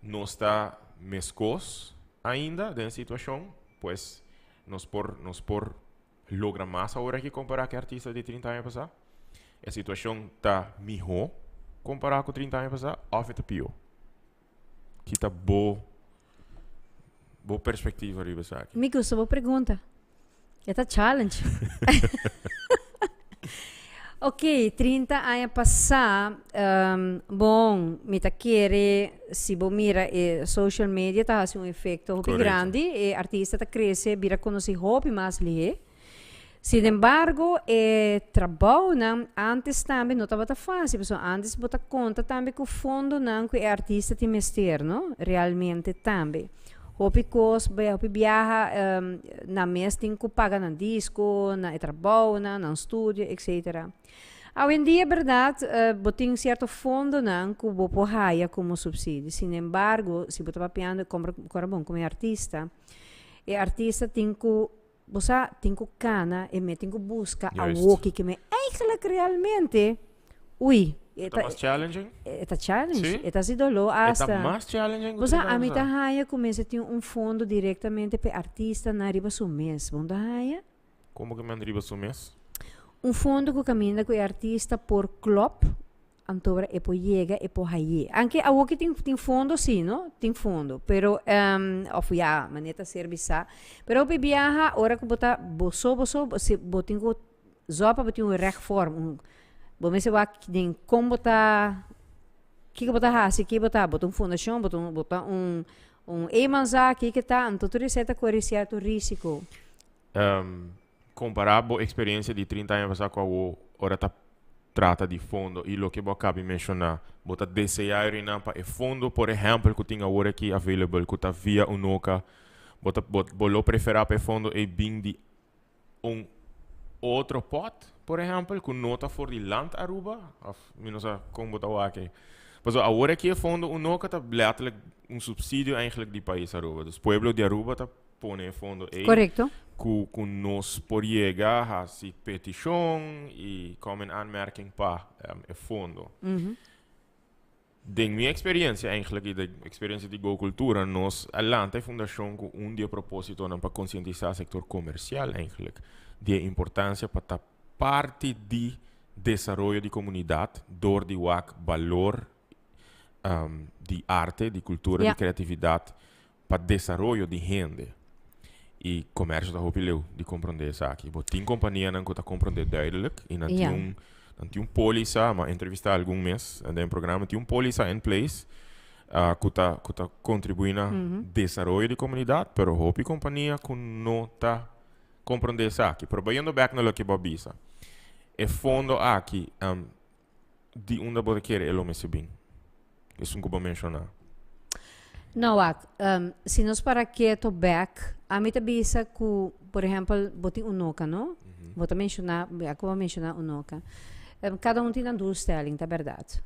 Nos ta meskos ainda den e situashon? Pues nos por nos por logra mas awor aki kompará ku e artista di 30 aña pasá? E situashon ta mihó kompará ku 30 aña pasá òf e ta pió? Ki ta bo bo perspectiva riba esaki? Mi gusta bo pregunta. E ta challenge. Ok, 30 aña pasá, um, bon, mi ta kere si bo mira e social media ta hasi un efecto hopi grandi, e artista ta crece, bira conoci hopi mas lihé. Sin embargo, e trabounan antes tambe no tabata fácil, pasobra antes bo ta konta tambe ku fondonan ku e artista tin mester, no? Realmente tambe. Hopi kos, hopi biaha nan mes tin ku paga nan disko, nan e trabounan, nan studio, etcetera. Awendia bèrdat bo tin sierto fondonan ku bo por haya komo supsidio. Sin embargo, si bo ta papiando, kòrda bon, komo e artista, e artista tin ku Bo sa tin ku kana e me tin ku buska awoki ke me eigenlijk realmente ui E ta mas challenging? E ta challenge. Si? E ta hasi doló hasta. E ta mas challenging ku Bo sa ami ta haña ku mester tin un fondo direktamente p'e artistanan riba su mes. Bo no ta haña? Komo ke men riba su mes? Un fondo ku kaminda ku e artista por klòp. Antobra e por yega, e por haye. Anke awoki tin tin fondo si, no? Tin fondo. Pero of ya, manera ta ser bisa. Pero hopi biaha ora ku bo ta bo so bo so, si bo tin ku zò pa bo tin un rechtvorm, un bo mester wak den kon bo ta, kiko bo ta hasi, ki bo ta, bo ta un fundashon, bo ta un bo ta un un eenmanszaak, kiko ta, anto tur esei ta kore sierto risiko. Kompará bo eksperensia di 30 aña pasá ku awo ora ta trata di fondo i loke bo a kabi menshoná. Bo ta deseá Irina pa e fondo por ehèmpel ku tin awor aki available ku ta via Unoca, bo ta bo bo lo preferá pa e fondo ei bin di un otro pòt por ehèmpel ku no ta for di Land Aruba? Òf mi no sa kon bo ta wak ei. Pasobra awor aki e fondo Unoca ta lètterlijk un supsidio eigentlik di pais Aruba. Dus pueblo di Aruba ta pone e fondo ei. Correcto. Ku ku nos por yega hasi petishon i kom in aanmerking pa e fondo. Den mi experiencia eigenlijk i den experiencia di Go Cultura nos a lanta e fundashon ku un di e propositonan pa konsientisá sektor komersial eigenlijk di e importansia pa ta parti di desaroyo di komunidat dor di wak balor di arte, di kultura, di kreatividat pa desaroyo di hende. I komersio ta hopi leu di komprondé esaki. Bo tin kompanianan ku ta komprondé duidelijk i nan tin un nan tin un pólisa, m'a entrevistá algun mes den programa, tin un pólisa in place ku ta ku ta kontribuí na desaroyo di komunidat, pero hopi kompania ku no ta komprondé esaki. Pero bayendo bèk na loke bo a bisa, e fondo aki Di unda bo ta kere e lo mester bin? Esun ku bo menshoná. No, wak, si nos para keto bek, Ami ta bisa ku, por ehèmpel, bo tin Unoca, no? Bo ta menshoná, bo a koba menshoná Unoca. Kada un tin nan doelstelling, ta bèrdat.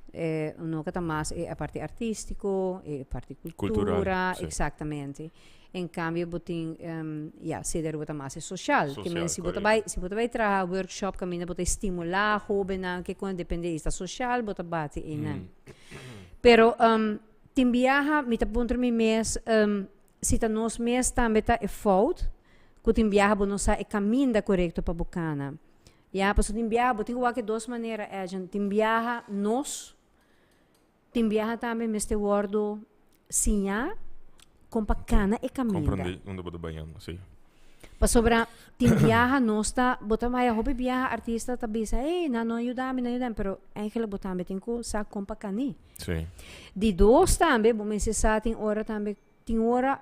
Unoca ta mas e parti artístiko, e parti Kultural, kultura, sí. eksaktamente. En kambio bo tin, ya, Cede Aruba ta mas e soshal. Ke Sosial, men si bo ta korekto. bai, si bo ta bai traha workshop kaminda bo ta stimulá hóbennan, ke kon, depende esta soshal bo ta bati einan. Pero tin biaha mi ta puntra mi mes, Si ta nos mes tambe ta e fout ku tin biaha bo no sa e kaminda korekto pa bo kana. Ya, pasobra tin biaha bo tin ku wak e dos manera, Edjean. Tin biaha nos, tin biaha tambe mester wòrdu siñá kon pa kana e kaminda. Komprendí unda bo ta bayando, sí. Pasobra tin biaha nos ta, bo ta haya hopi biaha artista ta bisa, ey, nan no a yuda mi, nan a yuda mi, pero eigenlijk bo tambe tin ku sa kon pa kani. Sí. Di dos tambe, bo mester sa tin ora tambe, tin ora,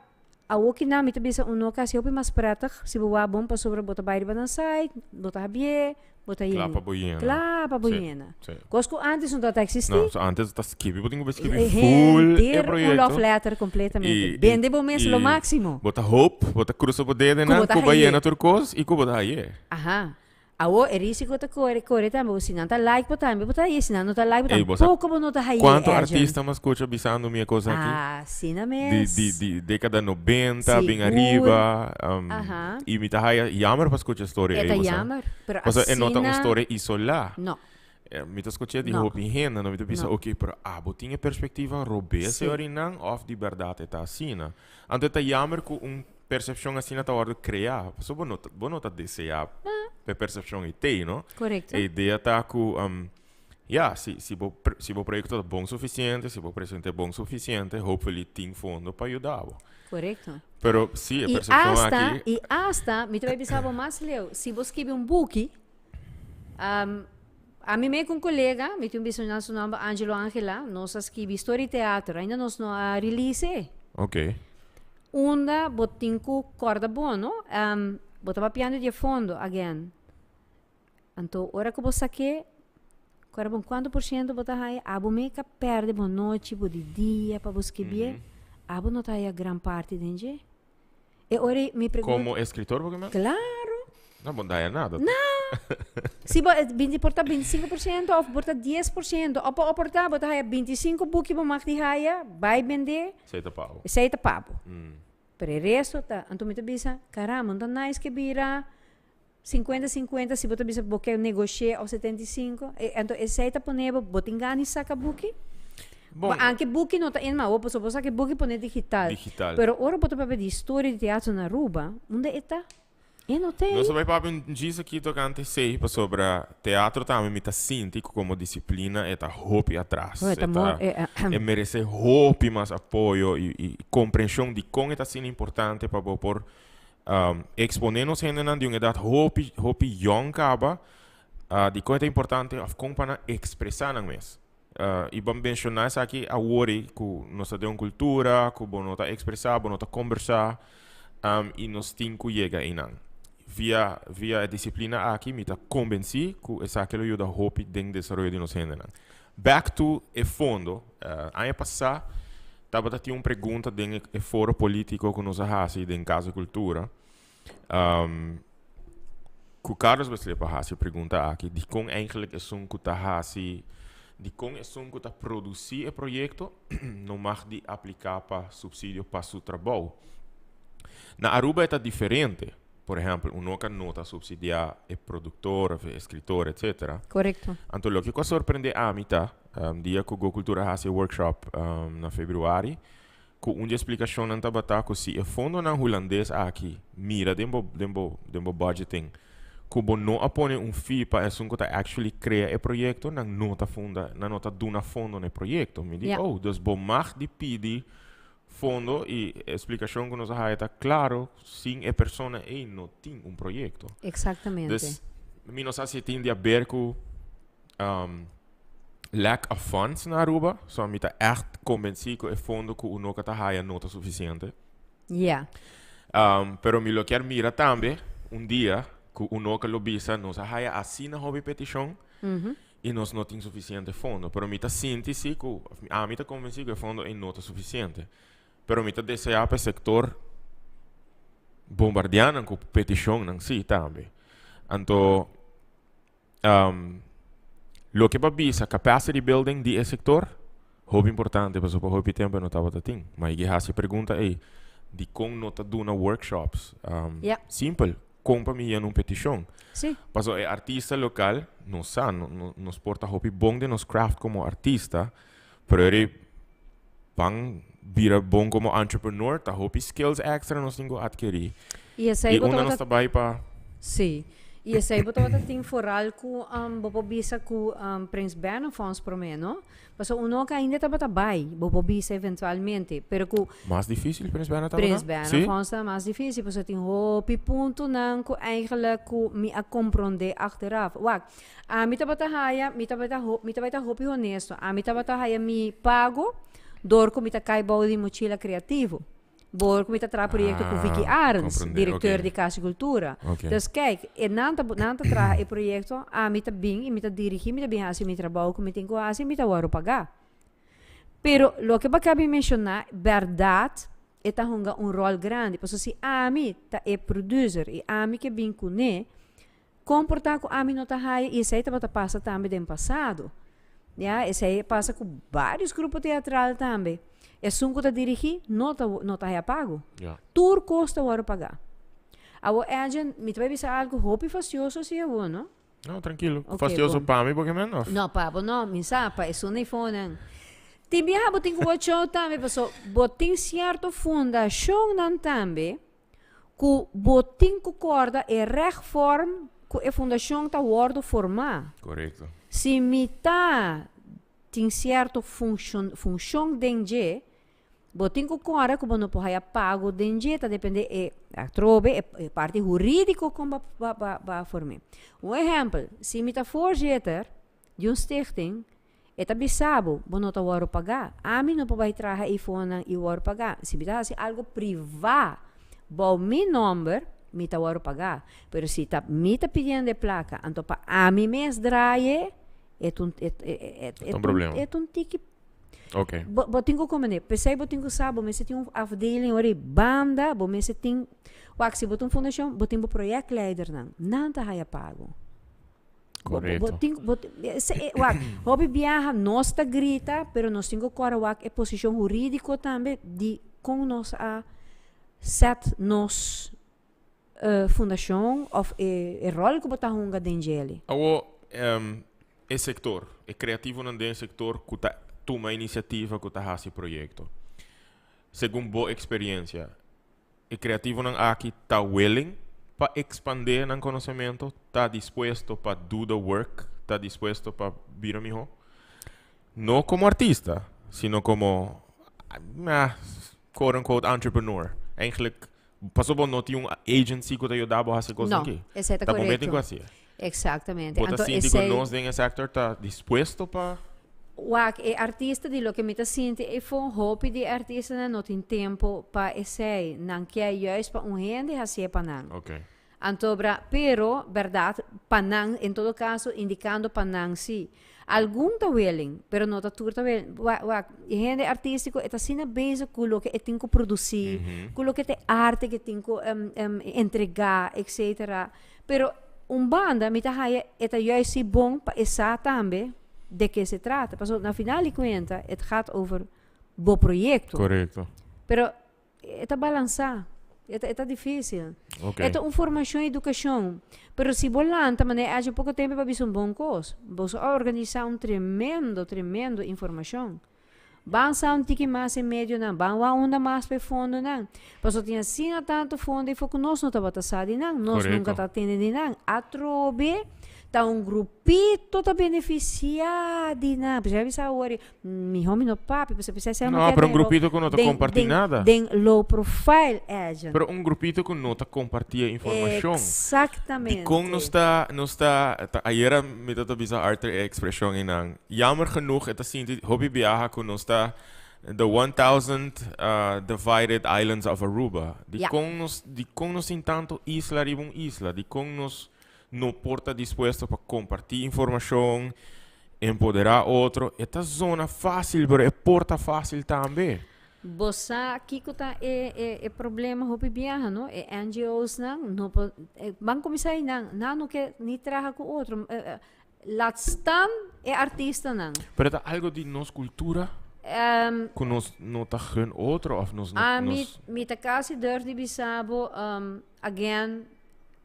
awoki nan mi ta bisa un no kasi hopi mas prettig si bo wak bon pasobra bo ta bai riba nan site, bo ta habié, bo ta Kla yena. pa bo yena. Kla pa bo Sí, yena. sí. Kos ku antes no tabata eksistí. No, so antes ta skibi, bo tin ku bai skibi full e Henter un proyekto. love letter kompletamente. I, i, Bende bo mes lo i máksimo. bo ta hoop, bo ta krusa bo Ku dedenan bo ta ku bo a haye. yena tur kos i ku bo ta haye. Aha. Awor e risico ta core core tambe bo si nan ta like bo tambe bo ta haye si nan no ta like bo Ey, bo sa tampoco bo no ta haye cuanto Erjan. artista mi a scucha bisando mi e cosa aki? Asina Di, mes. di, di decada 90 bin Sigur. ariba, Aha. y mi ta haya jammer pa scucha e storia E ey, ta bo sa. jammer, pero Pasobra e no ta un asina storia isola. No. Mi ta scucha di No. hopi hende, no mi ta bisa, No. ok, pero abo tin e perspectiva robes Sí. e orinan of di berdad e ta asina? Anto e ta jammer cu un percepcion asina ta wordo crea. Pasobra bo no ta, bo no ta desea p'e percepcion ei tei, no? Correcto. E idea ta cu, ya, si, si bo, si bo proyecto ta bon suficiente, si bo presente bon suficiente, hopefully tin fondo pa yuda bo. Correcto. Pero si, e I percepcion hasta, aki. i hasta, mi ta bay bisa bo mas leu, si bo skibi un buki, Ami me ku un kolega, mi tin un bisonal su nomber Angelo Angela, nos a skibi story teater, ainda nos no a release e. Ok. Unda bo tin ku kòrda bon, no? Bo ta papiando di e fondo again. Anto ora ku bo sak'é, kòrda bon kuantu por siento bo ta haya, abo me ka pèrdè bo nochi, bo di dia pa bo skibié, abo no ta haya gran parti den dje. E ora ei mi pregunta. Como escritor bo kimen? Claro. No, bo no ta haya nada. No. Si bo binti por ta 25% of por ta 10% of por ta bo ta haya 25 buki bo mag di haya, bai bende. Esei ta pa bo. Esei ta pa bo. Pero e resto ta, anto mi ta bisa, caramba, no ta nice ke bira 50 50 si bo ta bisa bo ke negoshia of 75, e anto esei ta pone bo, bo tin gana di saka buki? Bon. Anke buki no ta in ma bo, pasobra bo saka e buki pone digital. Digital. Pero ora bo ta papia di historia di teatro na Aruba, unda e ta? E no ta ei. Nos a bai papia un djis aki tokante esei, pasobra teatro tambe mi ta sinti ku komo disiplina e ta hopi atras. Oh, e ta mo, e, E merese hopi mas apoyo i, i komprenshon di kon e ta asina importante pa bo por Exponé nos hendenan di un edat hopi, hopi yòn kaba, dikon e ta importante òf kon pa nan ekspresá nan mes. I bo a menshoná esaki awor ei ku nos ta den un kultura ku bo no ta ekspresá, bo no ta kombersá, i nos tin ku yega einan. Via, via e disiplina aki mi ta kombensí ku esaki lo yuda hopi den desaroyo di nos hendenan. Back to e fondo, aña pasá tabata tin un pregunta den e foro politico cu nos a haci den Casa Cultura, cu Carlos Beslepa a haci e pregunta aki, dicon eigenlijk esun cu ta haci, dicon esun cu ta produci e proyecto no mag di aplica pa subsidio pa su trabou. Na Aruba e ta diferente. Por ehempel, un no ka no ta subsidiá e produktor of e eskritor, etcetera. Korekto. Anto loke ku a sorprendé ami ta, dia ku Go Cultura hasi e workshop na februari, ku un di e splikashonnan tabata ku si e fondonan hulandes aki mira den bo den bo den bo budgeting ku bo no a pone un fee pa esun ku ta actually krea e proyekto, nan no ta funda, nan no ta duna fondo na e proyekto. Mi di, oh, dus bo mag di pidi Fondo y e splicacion cu nos a haya ta claro, sin e persona ey no tin un proyecto. Exactamente. Dus mi no sa si e tin di haber cu lack of funds na Aruba, so mi ta echt convenci cu e fondo cu Unoca ta haya no ta suficiente. Ja. Pero mi lo kier mira tambe un dia cu Unoca lo bisa nos a haya asina hopi peticion, I nos no tin sufisiente fondo. Pero mi ta sinti si ku, ami ta konvensí ku e fondo ei no ta sufisiente. Pero mi ta deseá pa e sektor bombardea nan ku petishonnan sí tambe. Anto loke pa bisa capacity building di e sector hopi importante pasobra pa hopi tempo no tabata tin. Ma e hasi e pregunta ey dikon no ta duna workshops? Simpel, kon pa mi yena un petishon? Pasobra e artista lokal nos sa nos por ta hopi bon den nos craft komo artista pero eri ban bira bon komo entrepreneur ta hopi skills extra nos tin ku adkerí. I esei I bo unda nos tabata ta bai pa. Sí. I esei bo tabata tin foral ku bo por bisa ku Prins Bernhard Fonds promé, no? Pasobra uno ku ainda tabata bai, bo por bisa eventualmente, pero ku. Mas difísil Prins Bernhard tabata? Prins Bernhard Sí? Fonds ta mas difísil, pasobra tin hopi puntonan ku eigenlijk ku mi a komprondé achteraf. Wak, Ami tabata haya, mi tabata ho, mi tabata hopi honesto, ami tabata haya mi pago door ku mi ta kai bou di Mochila Creativo. Door ku mi ta traha proyekto ku Vicky Ah, Arends, comprende, directeur oké. di Cas di Cultura. Oké. Dus kijk, e nan ta, nan ta traha e proyekto, ami ta bin i mi ta dirigi, mi ta bin hasi mi trabou ku mi tin ku hasi, mi ta wòrdu pagá. Pero loke bo a kabi menshoná, bèrdat e ta hunga un ròl grandi. Pasobra si ami ta e producer i ami ke bin kuné, Kon por ta ku ami no ta haya i esei tabata pasa tambe den pasado. Ya, esei a pasa ku vários grupo teatral tambe. Esun ku ta dirigí no ta no ta haya pago. Ya. Tur kos ta wòrdu pagá. Awor Edjean, mi ta bai bisa algu hopi fastioso si awor, no? No, trankilo. Ok, Fastioso bon. pa mi porque men of? No, pa bo no, mi sa, pa esun ei fonan. Tin biaha bo tin ku wòrdu show tambe, paso bo tin sierto fundashonnan tambe ku bo tin ku kòrda e rechtvorm ku e fundashon ta wòrdu formá. Korekto. Si mi ta tin sierto funshon funshon den dje, bo tin ku kòrda ku bo no por haya pago den dje, ta depende e atrobe e e parti hurídiko kon bo a bo a form'é. Un ehèmpel, si mi ta voorzitter di un stichting, E ta bisa bo, bo no ta wòrdu pagá. Ami no por bai traha eifonan i wòrdu pagá. Si mi ta hasi algu privá bou mi nòmber, mi ta wòrdu pagá. Pero si ta mi ta pidiendo e plaka, anto pa ami mes draai e, e ta un, e, e, e, E ta un problema. e ta un tiki. Oké. Bo, bo tin ku komprendé. P'esei bo tin ku sa, bo mester tin un afdeling ora ei banda, bo mester tin, wak, si bo ta un fundashon, bo tin bo projectleidernan. Nan ta haya pago. Correcto. Bo tin, bo, se, e, wak, hopi biaha nos ta grita, pero nos tin ku kòrda wak e posishon hurídiko tambe di kon nos a set nos eh, fundashon òf e, e ròl ku bo ta hunga den djeli. Awo, em, e sektor, e kreativonan den e sektor ku ta tuma inisiativa, ku ta hasi proyekto. Segun bo eksperiensia, E kreativonan aki ta willing pa ekspandé nan konosementu, ta dispuesto pa do the work, ta dispuesto pa bira mihó. No komo artista, sino komo, ah, quote unquote entrepreneur. Eigenlijk, pasobra bo no tin un agency ku ta yuda bo hasi kosnan No, aki. esei ta Ta bo mes korekto. tin ku hasié. Exactamente. Bo ta Anto sinti ku esei. nos den e sector ta dispuesto pa. Wak, e artista di loke mi ta sinti ei fo, hopi di e artistanan no tin tempo pa esei. Nan kier juist pa un hende hasié pa nan. Ok. Anto bra, pero, berdad, pa nan, en todo caso, indicando pa nan si. Algun ta willing, pero no ta tur ta willing. Wak, wak, e hende artistico e ta asina bezig cu loke e tin cu produci, cu loke ta e arte cu e tin cu entrega, etcetera. Pero un banda mi ta haya e ta juist si bon pa e sa tambe de ke se trata. Pasobra na final di cuenta het gaat over bo proyecto. Correcto. Pero e ta balansa. E ta, e ta dificil. Ok. E ta un formacion y educacion. Pero si bo lanta manera e haci poco tempo pa bisa un bon cos. Boso a organisa un tremendo, tremendo informacion. Ban sa un tiki mas e medionan, ban wak unda mas pa e fondonan. Pasobra tin asina tantu fondo ei for ku nos no tabata sa di nan, nos nunka ta tende di nan. Atrobe ta un grupito ta benefisiá di nan. P'esei a bisa awor, mihó mi no papia, pasobra p'esei esei No, pero un grupito ku no ta kompartí nada. Den low profile agent. Pero un grupito ku no ta kompartí e informashon. Exactamente. Dikon nos ta, nos ta, ayera mi ta ta bisa Arthur e ekspreshon einan. Jammer genoeg e ta sinti hopi biaha ku nos ta the 1000 divided islands of Aruba. Dikon nos dikon nos tin tanto isla riba un isla? Dikon nos no por ta dispuesto pa kompartí informashon, empoderá otro? E ta zona fásil pero e por ta fásil tambe. Bo sa kiko ta e e e problema hopi biaha no? E NGO's nan no por ban kuminsá einan, nan no ke ni traha ku otro. Laat staan e artistanan. Pero ta algo di nos cultura cu nos no ta gun otro of nos no Ami mi ta casi durf di bisa bo again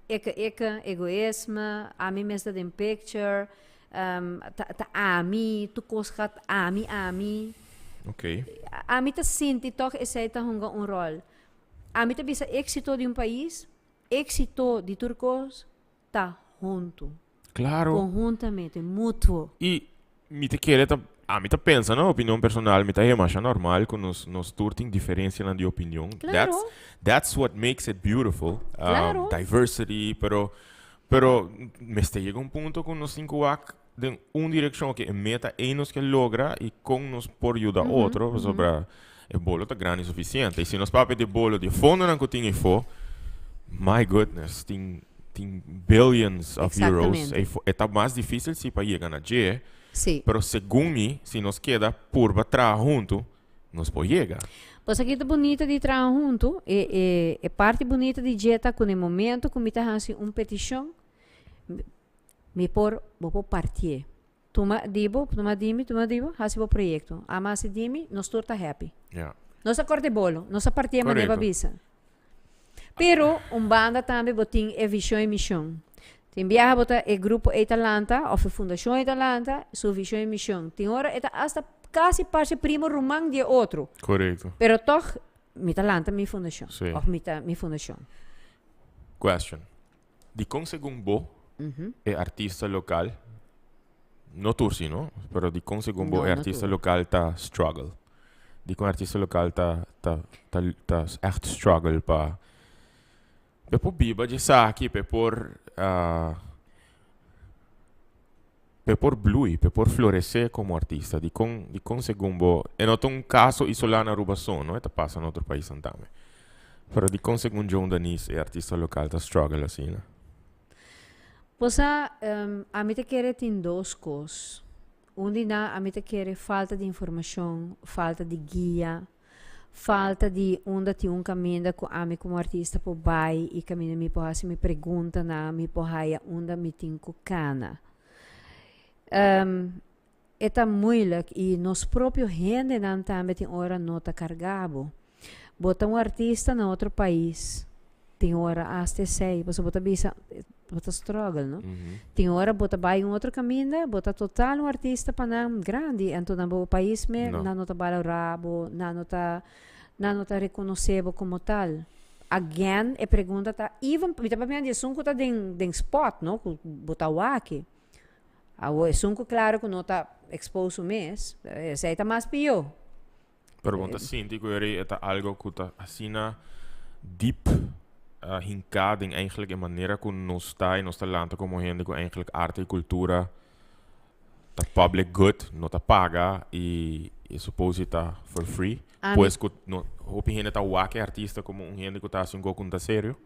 eke eke egoisme ami mes ta den picture ta ta ami tur cos gaat ami ami. Okay. Ami ta sinti toch esey ta hunga un rol. Ami ta bisa exito di un pais exito di tur cos ta huntu. Claro. Conhuntamente, mutuo. Y mi ta kere ta, ami ta pensa no, opinion personal, mi ta haya masha normal cu nos, nos tur tin diferencianan di opinion. Claro. That's, that's what makes it beautiful. Claro. Diversity, pero, pero mester yega un punto cu nos tin cu wak den un direccion, oke, e meta ey nos ke logra y con nos por yuda otro, pasobra e bolo ta grandi suficiente. Y si nos papia di bolo di e fondonan cu tin eyfo, my goodness, tin tin billions of euros. Exactamente. E ta mas dificil si pa yega na dje, Sí. pero segun mi, si nos keda purba traha hunto, nos por yega. Pues aki ta bunita di traha hunto, e e e parti bunita di dje ta cu na e momento cu mi ta haci un peticion, Mi por, bo por partié. Tuma di bo, tuma di mi, tuma di bo, hasi bo proyekto. Ama hasi di mi, nos tur ta happy. Ja. Nos a korta e bolo, nos a partié manera pa Korekto. bisa. Pero, un banda tambe bo tin e vishon i mishon. Tin biaha bo ta e grupo ei ta lanta, òf e fundashon ei ta lanta, su vishon i mishon. Tin ora e ta asta kasi parse primo ruman di e otro. Korekto. Pero tòg, mi ta lanta mi fundashon. Sí. Òf mi ta mi fundashon. Question. Dikon segun bo e artista lokal, no tur si no, pero dikon segun bo No, e no artista tur. lokal ta struggle? Dikon e artista lokal ta ta ta ta ègt struggle pa pa e por biba dje esaki, pa e por pa e por blui, pa e por floresé komo artista? Dikon dikon segun bo, e no ta un kaso isolá na Aruba so no, e ta pasa na otro paisnan tambe. Pero dikon segun Joan Danis e artista lokal ta struggle asina? Bo sa, ami ta kere tin dos kos. Un di nan ami ta kere falta di informashon, falta di guia, falta di unda tin un kaminda ku ami komo artista por bai i kaminda mi por hasi mi preguntanan, mi por haya unda mi tin ku kana. E ta moeilijk y nos propio hendenan tambe tin ora no ta carga bo. Bo ta un artista na otro pais, tin ora hasta esey, pasobra bo ta bisa, bo ta struggle, no? Tin ora bo ta bay un otro caminda, bo ta total un artista pa nan grandi, anto na bo pais me nan no ta balora bo, nan no ta, nan no ta reconoce bo como tal. Again, e pregunta ta, even, mi ta papia di esun cu ta den, den spot, no, cu bo ta wak. Awor esun ku klaro ku no ta expose su mes, esei ta mas pió. Pero bo ta sinti ku eri e ta algo ku ta asina diep hinká den eigenlijk e manera ku nos ta i nos ta lanta komo hende ku eigenlijk arte i kultura ta public good, no ta paga i e suppose ta for free. Pues ku no hopi hende ta wak e artista komo un hende ku ta hasi un kos ku no ta serio.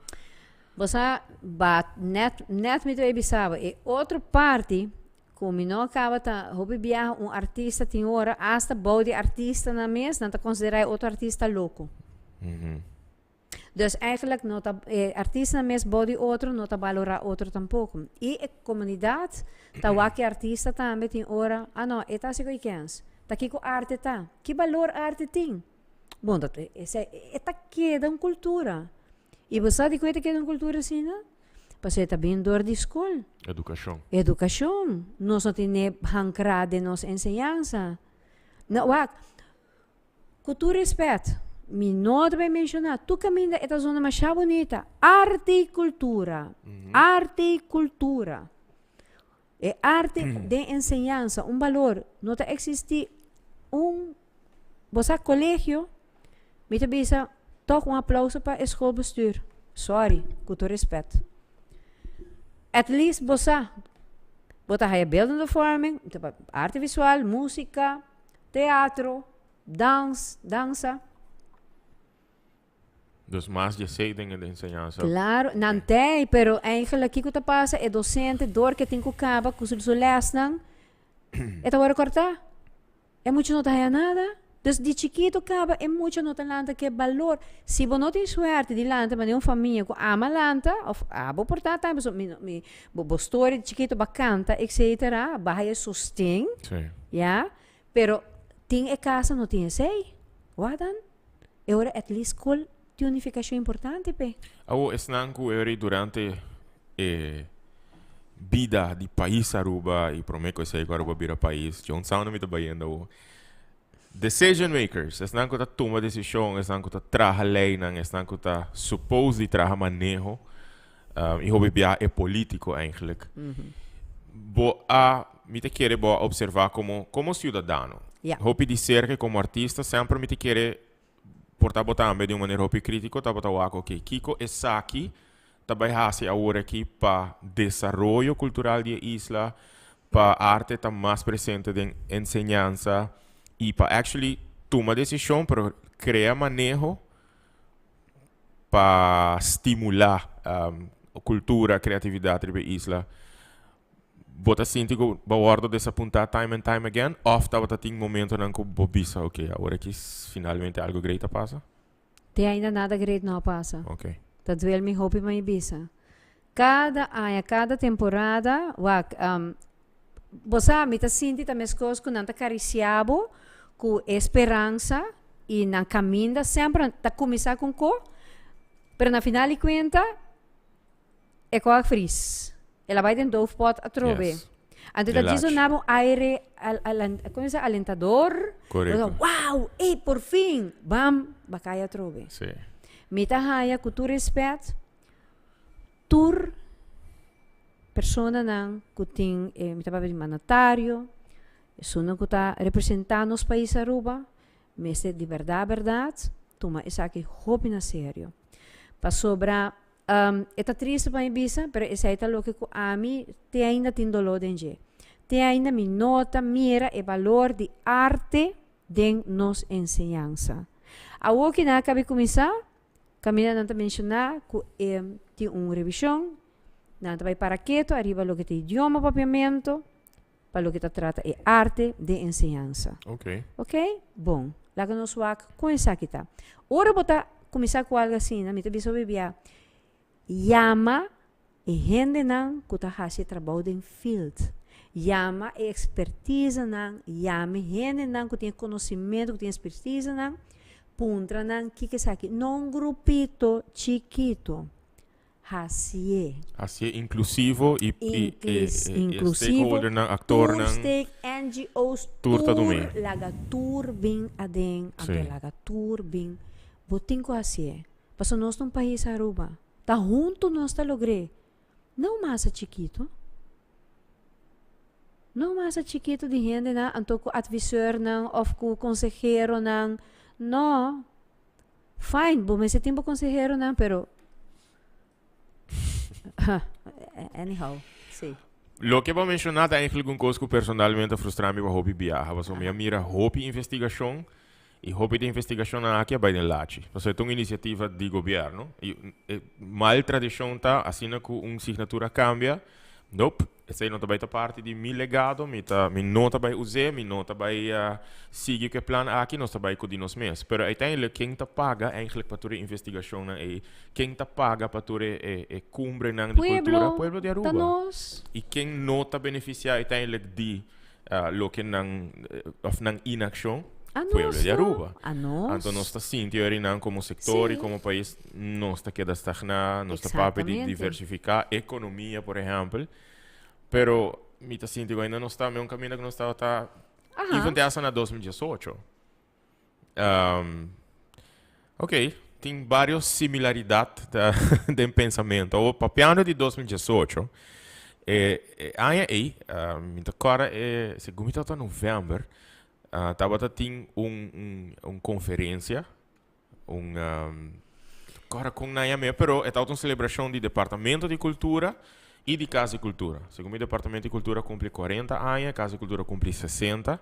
Bo sa, ba net, net mi ta bay bisa bo, e otro parti cu mi no caba ta hopi biaha un artista tin ora hasta bou di artistanan mes nan ta considera e otro artista loco. Dus eigenlijk no ta, e artistanan mes bou di otro no ta balora otro tampoco. Y e comunidad ta wak e artista tambe tin ora, ah no, e ta haci cu kens. Ta kico arte ta? Ki balor arte tin? Bon, dat esei e ta keda un kultura. I bo sa dikon e ta keda un kultura asina? Pasobra e ta bin dor di skol. Edukashon. Edukashon. Nos no tene hankrá den nos enseñansa. No, wak, ku tur respèt, mi no ta bai menshoná, tur kaminda e ta zona masha bunita, arte i kultura, arte i kultura. E arte den enseñansa, un balor, no ta eksistí un, bo sa colegio, mi ta bisa tòg un aplauso pa e schoolbestuur, sorry, ku tur respèt. At least bo sa, bo ta haya beeldende vorming, arte visual, músika, teatro, dans, dansa. Dus mas di esei den e enseñansa. Claro, nan tei, pero eigenlijk kiko ta pasa? E docente door ke tin ku kaba ku su lesnan, e ta wòrdu kòrtá. E mucha no ta haya nada. Dus di chikito caba e mucha no ta lanta cu e balor. Si bo no tin suerte di lanta manera un famia cu ama lanta of abo por ta tambe pasobra mi mi bo bo storia di chikito bo a canta etcetera bo a haya sosten ya pero tin e casa no tin esey wak dan e ora at least scol tin un nificacion importante p'e. Awo esnan cu e ora durante e bida di pais Aruba y prome cu esey cu Aruba bira pais John Sauna mi ta bayendo awo. Decision makers, esnan ku ta tuma desishon, esnan ku ta traha leinan, esnan ku ta suppose di traha maneho, i hopi bia e politico eigenlijk. Bo a, mi ta kere bo a observa komo, komo ciudadano. Hopi di serka i komo artista semper mi ta kere por ta bo tambe di un manera hopi critico tabata wak ok kiko esaki ta bai hasi awor aki pa desaroyo cultural di e isla, pa arte ta mas presente den enseñansa y pa actually tuma decision pero crea maneho pa stimula cultura, creatividad riba e isla. Bo ta sinti ku bo wòrdu desapuntá time and time again òf tabata tin momentonan ku bo bisa ok awor aki finalmente algu great a pasa? Te ainda nada great no a pasa. Ok. Ta duel mi hopi pa mi bisa. Kada aña, kada temporada, wak, bo sa mi ta sinti ta meskos ku nan ta karisiá bo ku e speransa i nan kaminda semper ta kuminsá ku un ko, pero na final di kuenta E koa fris. El a bai den doofpot atrobe. Yes. Anto ta djis Relax. duna bo un aire al, al, como se alentador. Correcto. Bo ta, wow, ey, por fin. Bam, ba kai atrobe. Sí. Mi ta haya ku tur respet, tur personanan ku tin, eh, mi ta papia di mandatario, esunnan ku ta representa nos pais Aruba, mester di berdad berdad tuma esaki hopi na serio. Pasobra E ta triste pa mi bisa, pero esei ta loke ku ami te ainda tin doló den dje. Te ainda mi no ta mira e balor di arte den nos enseñansa. Awor ki nan a kabi kuminsá, kaminda nan ta menshoná ku e tin un revishon, nan ta bai para ketu ariba loke ta idioma papiamentu, pa loke ta trata e arte den enseñansa. Ok. Ok? Bon. Laga nos wak kon esaki ta. Ora bo ta kuminsá ku algu asina, mi ta bisa bo bia, yama e hendenan ku ta hasi e trabou den field. Yama e ekspertisanan, yama e hendenan ku tin e konosimentu, ku tin e ekspertisanan, puntra nan kiko esaki. No un grupito chikito. Hasié. Hasié inklusivo i i e Inklusivo, stakeholdernan, aktornan. Tur stake, NGO's, Tur ta dumí. tur laga tur bin aden, anto laga tur bin. Bo tin ku hasié. Pasobra nos ta un pais Aruba. Ta huntu nos ta logr'é. No un masa chikito. No un masa chikito di hendenan anto ku adviseurnan òf ku konseheronan. No. Fine, bo mester tin bo conseheronan, pero anyhow, sí. Loke bo a menciona ta eigenlijk un cos cu personalmente a frustra mi pa hopi biaha, pasobra mi a mira hopi investigacion y hopi di investigacionnan aki a bay den lachi. Pasobra e ta un iniciativa di gobierno y e mal tradicion ta asina cu un signatura cambia, nope, Esei no ta bai ta parti di mi legado, mi ta, mi no ta bai us'é, mi no ta bai sigui ku e plan aki, nos ta bai ku di nos mes. Pero uiteindelijk ken ta paga eigenlijk pa tur e investigashonnan ei? Ken ta paga pa tur e e e kumbrenan di kultura? Pueblo, Pueblo di ta Aruba. nos. I ken no ta benefisiá uiteindelijk di loke nan òf nan inakshon? A nos Pueblo di no, Aruba. a nos. Anto nos ta sinti orinan komo sektor i komo pais nos ta keda stagná, nos ta papia di Exactamente. diversifiká ekonomia por ehèmpel, pero mi ta sinti ku ainda nos ta un kaminda ku nos tabata even te hasta na 2018. Ok, tin varios similaridat den pensamentu. Awor papiando di 2018, e e aña ei mi ta kòrda e segun mi tabata novèmber tabata tin un un un konferensia Un kòrda kon nan yam'é, pero e tabata un selebrashon di Departamento di Kultura i di Kas di Kultura. Segun mi Departamento di Kultura kumpli kuarenta aña, Kas di Kultura kumpli sesenta.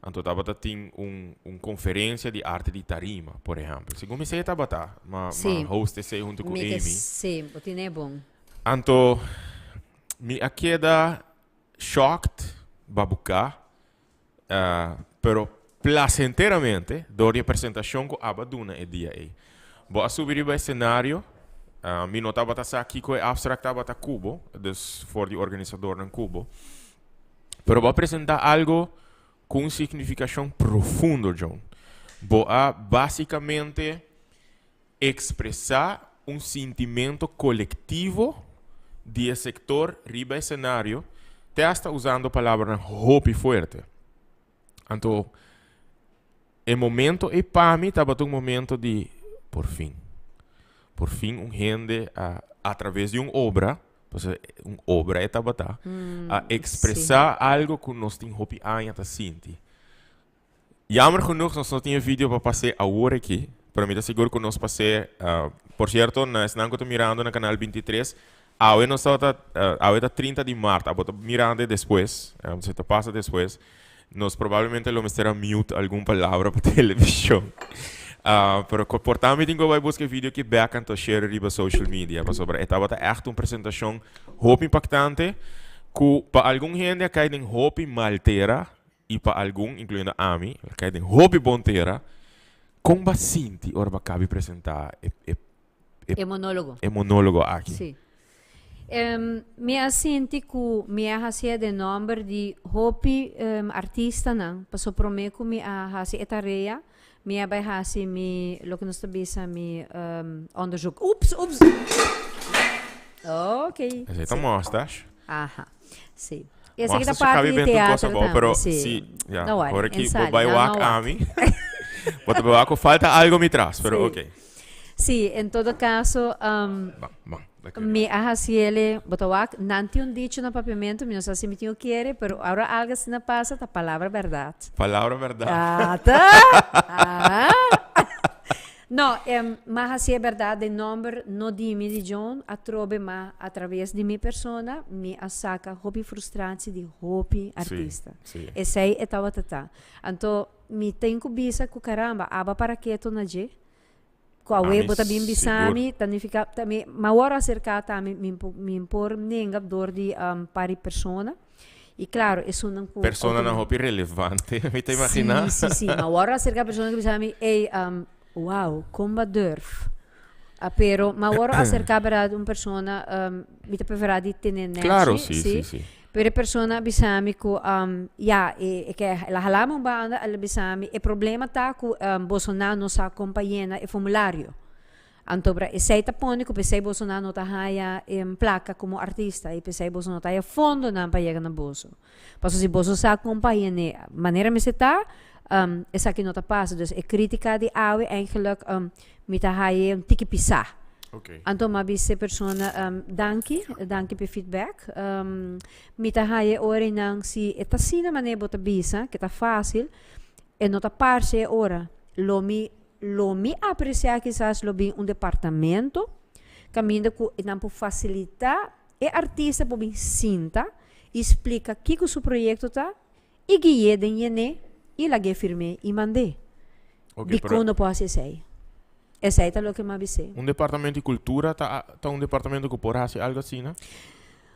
Anto tabata tin un un konferensia di arte di tarima, por ehèmpel. Segun mi esei tabata, ma Sí. host esei huntu ku Mi ke Amy. sí, bo tine bon. Anto mi a keda shocked, babuká, pero. placenteramente door di e presentacion cu abo a duna e dia ey. Bo a subi riba e scenario, mi no tabata sa kico e afspraak tabata cu bo, dus for di organisadornan cu bo, pero bo a presenta algo cu un significacion profundo, Joan. Bo a basicamente expresa un sintimento colectivo di e sector riba e scenario, te hasta usando palabranan hopi fuerte. Anto, e momento ei pa mi tabata un momento di por fin. Por fin un hende a, a traves di un obra, pasobra un obra e tabata, a expresa algo cu nos tin hopi aña ta sinti. Jammer genoeg nos no tin e video pa pas'é awor aki, pero mi ta sigur cu nos pas'é, por cierto, na esnan cu ta mirando na Canal 23, awe nos tabata, awe ta 30 di maart, abo ta mirando e despues, si ta pasa despues, nos probablemente lo mester a mute algun palabra pa television. Pero por ta mi tin cu bai busca e video aki bek anto share riba social media, pasobra e tabata echt un presentacion hopi impactante, cu pa algun hende a cay den hopi mal tera, I pa algun, inkluyendo ami, a kai den hopi bon tera. Kon bo a sinti ora bo a kabi presentá e, e, e, E monólogo. e monólogo aki? Sí. Em, mi a sinti ku mi a hasié den nòmber di hopi em, artistanan, paso promé ku mi a hasi e tarea, mi a bai hasi mi, loke nos ta bisa mi em, onderzoek. Oeps, oeps! Oké. Esei ta mustache. Aha, sí. Esaki ta parti di teatro tambe, pero si. Si, ya. No worry, Ora ki bo bai wak ami, bo ta bai wak ku falta algo mi tras, pero ok. Sí, en todo caso, Ban, ban, mi a hasiele, bo ta wak, nan tin un dicho na papiamento, mi no sa si mi tin ku kere, pero ora algo asina pasa, ta palabra berdad. Palabra berdad. Ah, ta! Ah! No, m'a hacié berdad den nomber no di mi di John, atrobe ma a traves di mi persona mi a saca hopi frustratie di hopi artista. Esey e tabata ta. Anto mi tin cu bisa cu caramba, aba para keto na dje, cu awe bo ta bin bisa mi, ta nifica, ta mi, m'a wor acerca tambe, mi mi por nenga door di par di persona. Y claro, esunnan cu Personanan hopi relevante, mi ta imagina. Sí, sí, sí. Ma wòrdu acerca persona ku bisa mi, ey, um, wow, kon bo a durf? Ah, pero ma wòrdu acerca berdad un persona, um, mi ta prefera di tene nechi, Claro, sí, sí, sí. Pero e persona a bisa mi ku, um, ya, e, e ke, el a hala mi un banda, el a bisa mi, e problema ta ku, um, bosonan no sa kon pa yena e formulario. Anto bra esei ta pone ku p'esei bosonan no ta haya e plaka komo artista i p'esei boso no ta haya fondonan pa yega na boso. Pasobra si boso sa kon pa hende manera mester ta, esaki no ta pasa. Dus e kritika di awe eigenlijk mi ta haya un tiki pisá. Anto mi a bisa e persona danki, danki p'e feedback. Mi ta haya e ora einan si e ta asina manera bo ta bisa ke ta fásil, e no ta parse e ora. Lo mi Lo mi apreciá kisas lo bin un departamento caminda cu nan por facilita e artista por bin sinta y splica kico su proyecto ta y gui'é den yené y lag'é firm'é y mand'é. Ok, Dicon pero no por haci esey? Esey ta loke mi a bis'é. Un departamento di cultura ta ta un departamento cu por haci algo asina?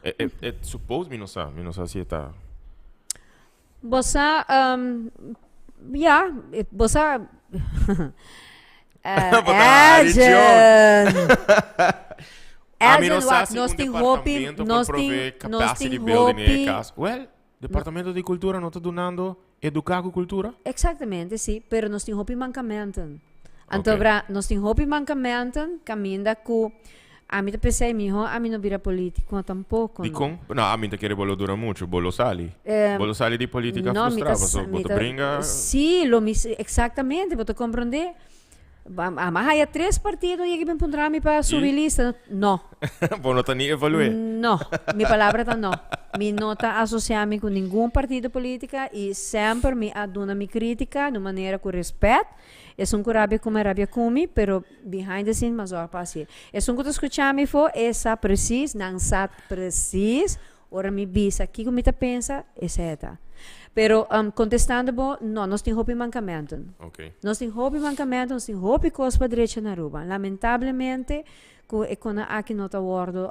E e e suppose mi no sa, mi no sa si e ta. Bo sa, ya, bo sa, Bo ta hari Elgin! Ami no Elgin, sa wak, si nos un tin hopi, departamento por nos tin, provee nos capacity tin building den e hopi. cas. Well, departamento di cultura no ta dunando educa cu cultura? Exactamente, si, pero nos tin hopi mancamenten. Anto Ok. bra, nos tin hopi mancamenten caminda cu Ami ta pensa e miho ami no bira politico tampoco no. Dikon? No, ami ta kere bo lo dura mucho, bo lo sali. Eh, Bo lo sali di politica no, mi frustrá, ta, paso bo mi ta ta, bringa. sí, lo mi, exactamente, bo ta comprende. Ama haya tres partido yega bin puntra mi pa subi I? lista, no. Bo no ta ni evalué. No, mi palabra ta no. Mi no ta asocia mi cu ningun partido politica y semper mi a duna mi critica di un manera cu respet. Esun cu rabia cu mi a rabia cu mi, pero Behind the scene mas ora pa hacié. Esun cu ta scucha mi fo e sa precies, nan sa precies ora mi bisa kico mi ta pensa, esey ta. Pero contestando bo, no, nos tin hopi mancamentonan. Okay. Nos tin hopi mancamento, nos tin hopi cos pa drecha na Aruba. Lamentablemente, ku e kona aki no ta wòrdu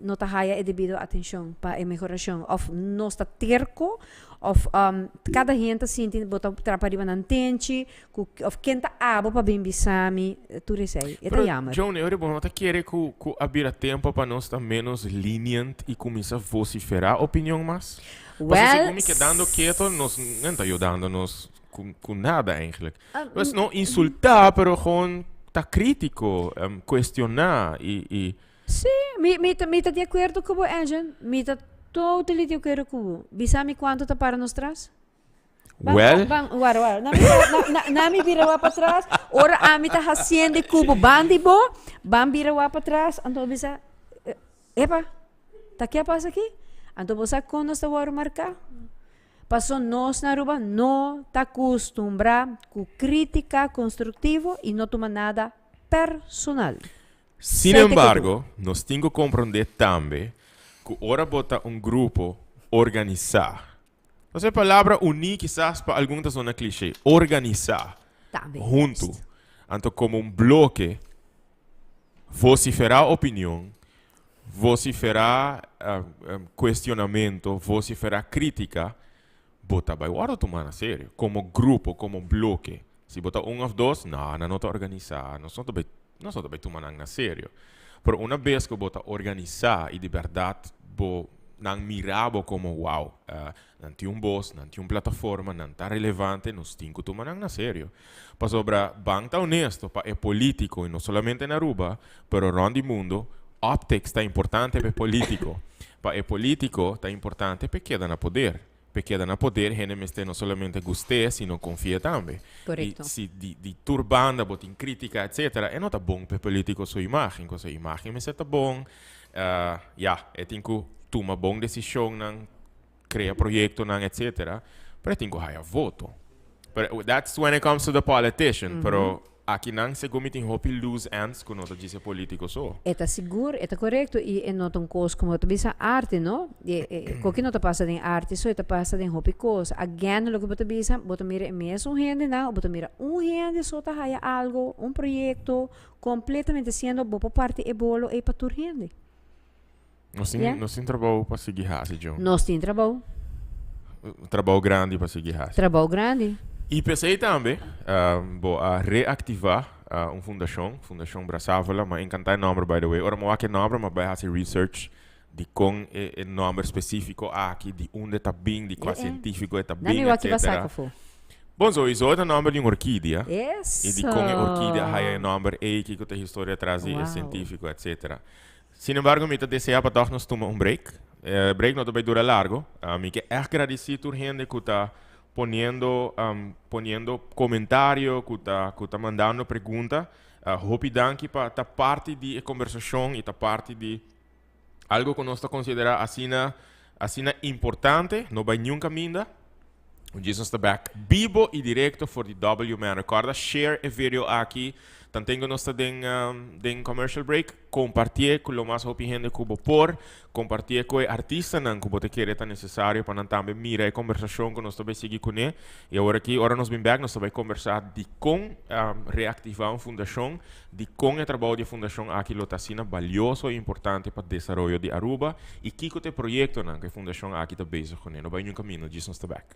no ta haya e debido atenshon pa e mehorashon òf nos ta terko òf kada hende ta sinti bo ta trapa riba nan tenchi ku òf ken ta abo pa bin bisa mi tur esei e ta Pero jammer. Johnny, ora bo no ta kere ku ku a bira tempo pa nos ta ménos lenient i kuminsá vosiferá opinion mas? Pasobra Wèl, segun mi kedando keto nos no ta yudando nos ku ku nada eigenlijk. Pues no insultá, pero gewoon ta krítiko, kuestioná i i. Sí, mi mi ta mi ta di akuerdo ku bo, Edjean. Mi ta totally di akuerdo ku bo. Bisa mi kuantu ta para nos tras? Ban, Well. ban, wara, wara. Na mi, na, na, na mi bira wak patras. Ora ami ta hasiende ku bo ban di bo, ban bira wak patras, anto bisa, epa, ta ke a pasa aki? Anto bo sa kon nos ta wòrdu marká? Paso nos na Aruba no ta kustumbrá ku krítika konstruktivo i no tuma nada personal. Sin embargo, nos tin ku komprondé tambe ku ora bo ta un grupo organisá, nos e palabra uní kisas pa algun ta sona klishé, organisá, huntu, anto komo un bloke, vosiferá opinion, Vociferá cuestionamento, vociferá crítica, bo ta bay wordo tuma na serio, como grupo, como bloke. Si bo ta un of dos, no, nan no ta organisa, nos no ta bay, nos no ta bay tuma nan na serio. Pero una bes cu bo ta organisa y di berdad bo, nan mira bo como wow, nan tin un bos, nan tin un plataforma, nan ta relevante, nos tin cu tuma nan na serio. Pasobra ban ta honesto, pa e politico, y no solamente na Aruba, pero rond di mundo, optics ta importante pa e politico. Pa e politico ta importante p'e keda na poder. P'e keda na poder hende mester no solamente gust'é, sino confi'é tambe. Correcto. Y si di tur banda bo tin critica, etcetera, e no ta bon p'e politico su imagen. Cu su imagen mester ta bon. Ya, e tin cu tuma bon decisionnan, crea proyectonan, etcetera, pero e tin cu haya voto. Pero that's when it comes to the politician, pero aki nan segun mi tin hopi loose ends cu no ta djis e politico so. E ta sigur, e ta corecto y e no ta un cos como bo ta bisa arte, no? E, e, koki no ta pasa den arte so, e ta pasa den hopi cos. Again, loke bo ta bisa, bo ta mira e mesun hendenan o bo ta mira un hende so ta haya algo, un proyecto, completamente siendo bo por parti e bolo ey pa tur hende. Nos tin, Yeah. nos tin trabou pa sigui hasi, John. Nos tin trabou. Trabou grandi pa sigui hasi. Trabou grandi. I p'esei tambe, bo a reactiva un fundacion, Fundacion Brasávola. M'a encanta e nomber, by the way. Ora mi wak e nomber, m'a bai hasi research di con e nomber specifico aki, di unda e ta bin, di cua cientifico e ta Na mi bin, wak ki etcetera. basá afó. Bon, sowieso e ta nomber di un orkidia. Eso. I di con e orkidia a haya e nomber ei, kico ta e historia tras di e Wow. cientifico, etcetera. Sin embargo, mi ta desea pa tòg nos tuma un break. E break no ta bai dura largo. Mi ke ègt gradisí tur hende ku ta poniendo poniendo komentario, ku ta ku ta mandando pregunta. Hopi danki pa ta parti di e kombersashon i ta parti di algo ku nos ta konsiderá asina asina importante. No bai niun kaminda. Un Jesus ta back bibo y directo for di W Manor. Corda share e video aki. Tanten cu nos ta den, um, den commercial break, compartie cu lo mas hopi hende cu bo por. Compartie cu e artistanan cu bo ta kere ta necesario pa nan tambe mira e conversacion cu nos ta bay sigui cune. Y awor aki, ora nos bin back, nos ta bay conversa di con, um, reactiva un fundacion, di con e trabou di e fundacion aki lo ta asina balioso y importante pa desaroyo di Aruba y kico ta e proyectonan cu e fundacion aki ta bezig cune. No bay niun camino, djis nos ta back.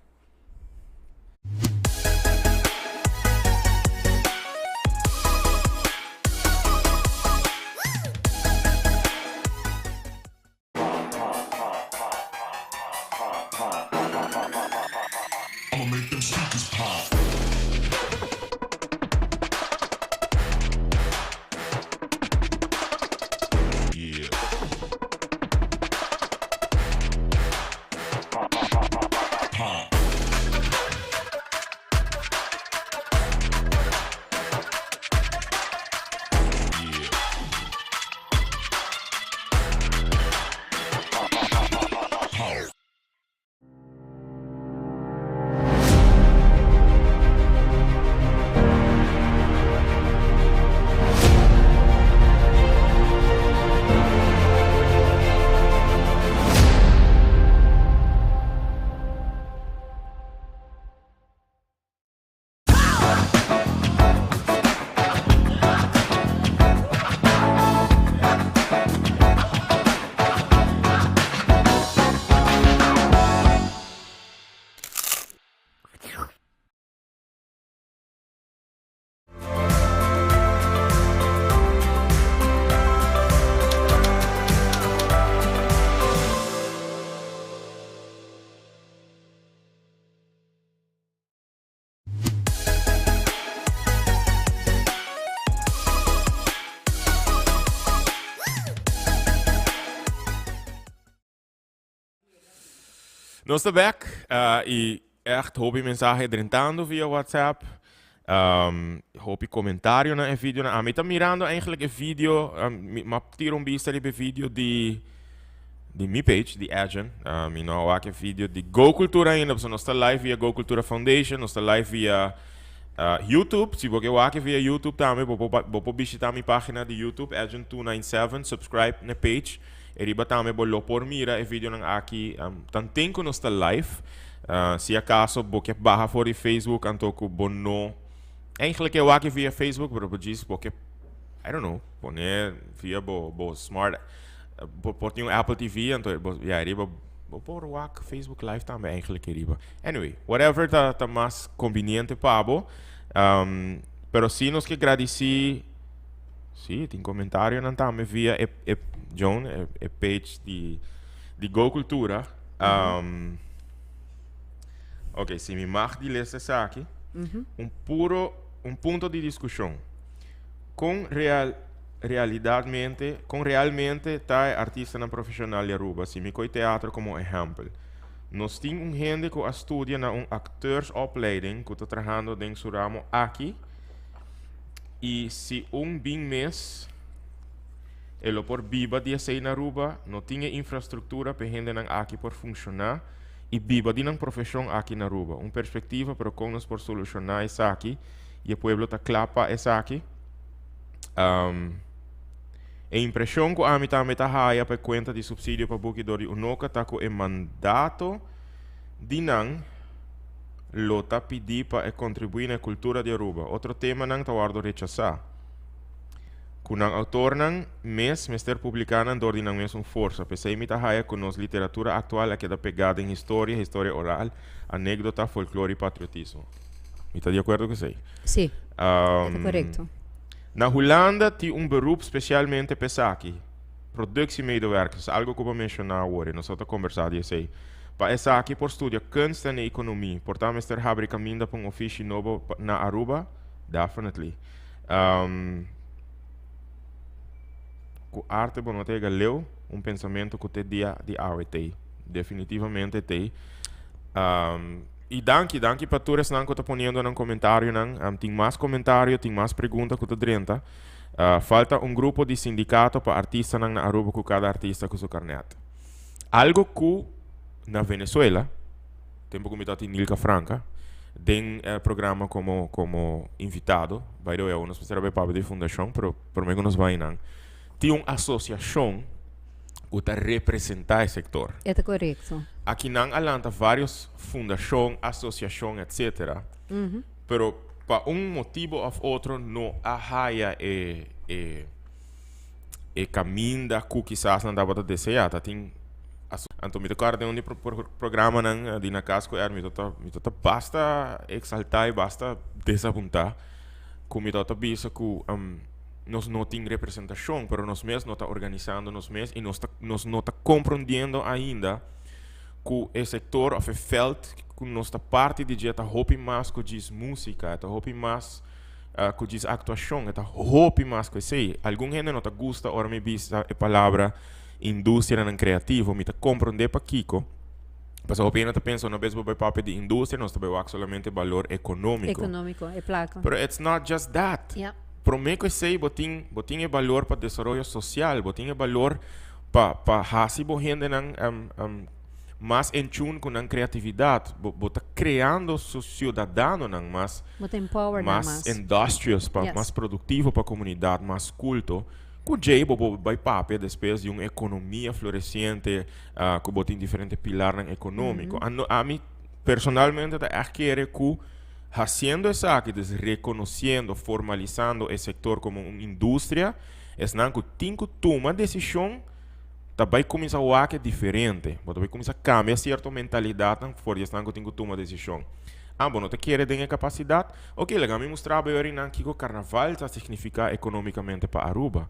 Nos ta back y echt hopi mensahe drentando via WhatsApp. Hopi comentario na e video. Ami ta mirando eigenlijk e video, mi m'a tira un bista riba e video di mi page, di Edjean. Mi no a wak e video di Go Cultura ainda, pasobra nos ta live via Go Cultura Foundation, nos ta live via YouTube. Si bo ke wak e via YouTube tambe, bo por bo por bishita mi pagina di YouTube, Edjean 297, subscribe na e page. E riba tambe bo lo por mira e videonan aki tanten ku nos ta live. Si acaso bo ke baha for di Facebook anto ku bo no eigenlijk ke wak via Facebook, pero bo djis bo ke, I don't know, pone via bo bo smart, bo por tin un Apple TV, anto bo ya riba bo por wak Facebook live tambe eigenlijk riba. Anyway, whatever ta ta mas conveniente pa bo. Pero si nos ke gradisi. Sí, tin comentarionan tambe via e, e Joan, e, e page di, di Go Cultura. Ok, si mi mag di lesa esaki, un puro, un punto di discusion. Con real, realidadmente, con realmente ta e artistanan profesional di Aruba, si mi coy teatro como ehempel. Nos tin un hende cu a studia na un acteursopleiding cu ta trahando den su ramo aki, Y si un bin mes e lo por biba di esey na Aruba, no tin e infrastructura p'e hendenan aki por funciona y biba di nan profesion aki na Aruba. Un perspectiva pero con nos por soluciona esaki y e pueblo ta cla pa esaki. E impresion cu ami tambe ta haya pa e cuenta di subsidio pa buki dor di Unoca ta cu e mandato di nan lo ta pidi pa e contribui na e cultura di Aruba. Otro temanan ta wordo rechasa. Cu nan autornan mes mester publica nan dor di nan mes un forsa. P'esey mi ta haya cu nos literatura actual a keda pega den historia, historia oral, anecdota, folklore y patriotismo. Mi ta di acuerdo cu esey. Sí, e ta corecto. Na Hulanda tin un beroep specialmente p'esaki, productiemedewerkers, algo cu bo a menciona awor y nos a ta conversa di esey. Pa esaki por studia kunst en economie. Por ta mester habri caminda pa un ofishi nobo na Aruba? Definitely. Cu arte bo no ta yega leu, un pensamento cu te dia di awe t'ey. Definitivamente t'ey. Y danki, danki pa tur esnan cu ta poniendo nan comentarionan. Tin mas comentario, tin mas pregunta cu ta drenta. Falta un grupo di sindicato pa artistanan na Aruba cu cada artista cu su carnet. Algo cu na Venezuela, tempo cu mi ta tin Nilka Franca den e programa como como invitado, by the way awo nos mester a bay papia di fundacion, pero prome cu nos bay nan, tin un asociacion cu ta representa e sector. E ta corecto. Aki nan a lanta varios fundacion, asociacion, etcetera, pero pa un motibo of otro no a haya e e. E kaminda ku kisas nan tabata deseá ta tin Anto mi ta kòrda den un di programanan di Na Kas ku Er mi ta mi ta basta eksaltá i basta desapuntá ku mi tabata bisa ku nos no tin representashon pero nos mes no ta organisando nos mes i nos ta nos no ta komprondiendo ainda ku e sektor òf e vèlt ku nos ta parti di dje ta hopi mas ku djis músika ta hopi mas Cu djis actuacion, e ta hopi mas cu esey. Algun hende no ta gusta ora mi bisa e palabra industrianan creativo. Mi ta comprende pakico. Pasobra hopi hende ta pensa una bes bo bay papia di industria, nos ta bay wak solamente balor economico. Economico, e placa. Pero it's not just that. Prome cu esey bo tin, bo tin e balor pa desaroyo social, bo tin e balor pa, pa haci bo hendenan mas en tune cu nan creatividad. Bo, bo ta creando su ciudadanonan mas, Bo ta empower nan mas mas. industrious, pa, mas productivo pa comunidad, mas culto. Cu djey bo por bay papia despues di un economia floreciente, cu bo tin diferente pilarnan economico. Ano, ami personalmente ta echt kere cu haciendo esaki, dus reconociendo, formalisando e sector como un industria, esnan cu tin cu tuma decision, ta bai kuminsá wak e diferente. Bo ta bai kuminsá kambia sierto mentalidatnan for di esnan ku tin ku tuma desishon. Ah, bo no ta kere den e kapasidat? Oke, laga mi mustra bo yorinan kiko karnaval ta signifiká ekonomikamente pa Aruba.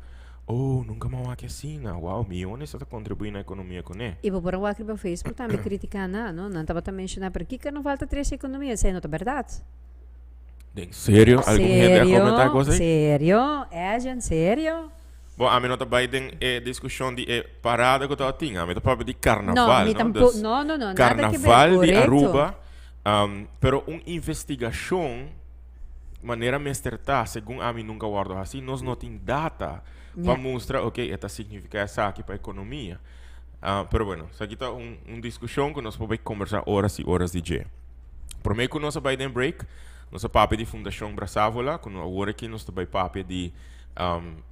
Oh, nunka mi a wak asina. Wow, miyones ta kontribuí na ekonomia kuné. I bo por a wak riba Facebook tambe kritiká nan, no? Nan tabata menshoná, pero ki karnaval ta trese ekonomia? Esei no ta bèrdat. Den serio? Algun hende a komentá kos ei? Serio, Edjean, serio. Bon, ami no ta bai den e discusion di e parada cu tabatin. Ami ta papia di carnaval, No, mi no? tampoco. Dus No, no, no, nada que ver. carnaval di Correcto. Aruba. Pero un investigacion manera mester ta, segun ami nunca wordo haci. Nos no tin data pa mustra, ok, e ta significa esaki pa economia. Pero bueno, esaki ta un discusion cu nos por bay conversa horas y horas di dje. Prome cu nos a bay den break, nos a papia di Fundacion Brasavola, cu awor aki nos ta bay papia di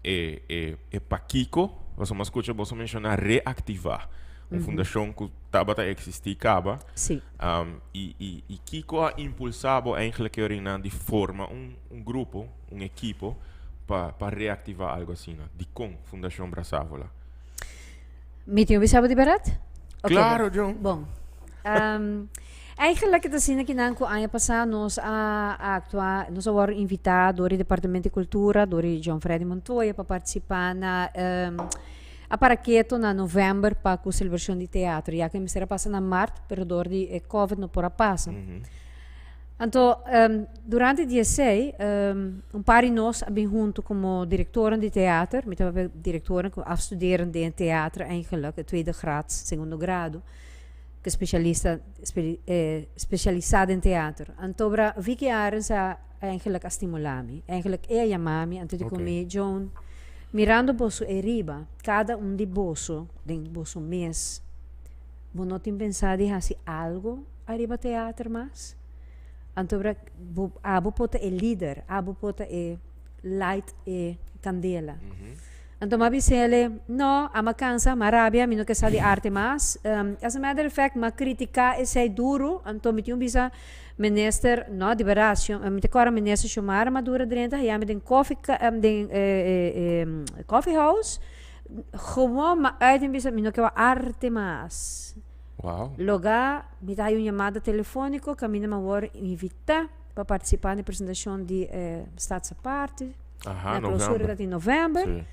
e, e, e pakico, pasobra mi a scucha boso menciona reactiva, un fundacion cu tabata existi caba. Y, y, y kico a impulsa bo eigenlijk e orinan di forma un grupo, un equipo, pa reactiva algo asina? Dicon Fundacion Brasavola? Mi tin bisa bo di berdad? Oké, Claro, bon. John. Bon. Eigenlijk ta asina kinan ku aña pasá nos a aktua, nos a wòrdu invitá dor di Departamento di Kultura, dor di John Freddy Montoya pa partisipá na a paraketo na novèmber pa ku selebrashon di teatro. Ya ku e mester a pasa na mart, pero dor di e covid no por a pasa. Anto, durante di esei, un par di nos a bin huntu komo direktoren di teater, mi tabata direktoren ku afstuderen den teater eigenlijk, e tweede graad, segundo grado, ku spesialista, spesialisá den teater. Anto bra Vicky Arens a eigenlijk a stimulá mi. Eigenlijk e a yama mi, anto di ku mi, Joan, mirando boso ei riba, kada un di boso den boso mes, bo no tin pensá di hasi algo ariba teater mas? Anto bra bo abo por ta e lider, abo por ta e light e kandela. Anto m'a bisa ele, no, a m'a kansa, m'a rabia, mi no ke sa di arte mas. As a matter of fact, m'a kritika esei duru, anto mi tin un bisa minister, no, di berdad, mi ta kòrda minister Xiomara Maduro drenta haya mi den koffie, den coffee house, gewoon m'a uit en bisa mi no ke wak arte mas. Wow. Loga mi ta haya un yamada telefóniko kaminda mi a wòrdu invitá pa partisipá na e presentashon di e Staats Aparte Aha, na klousura novèmber. ta di novèmber. Sí.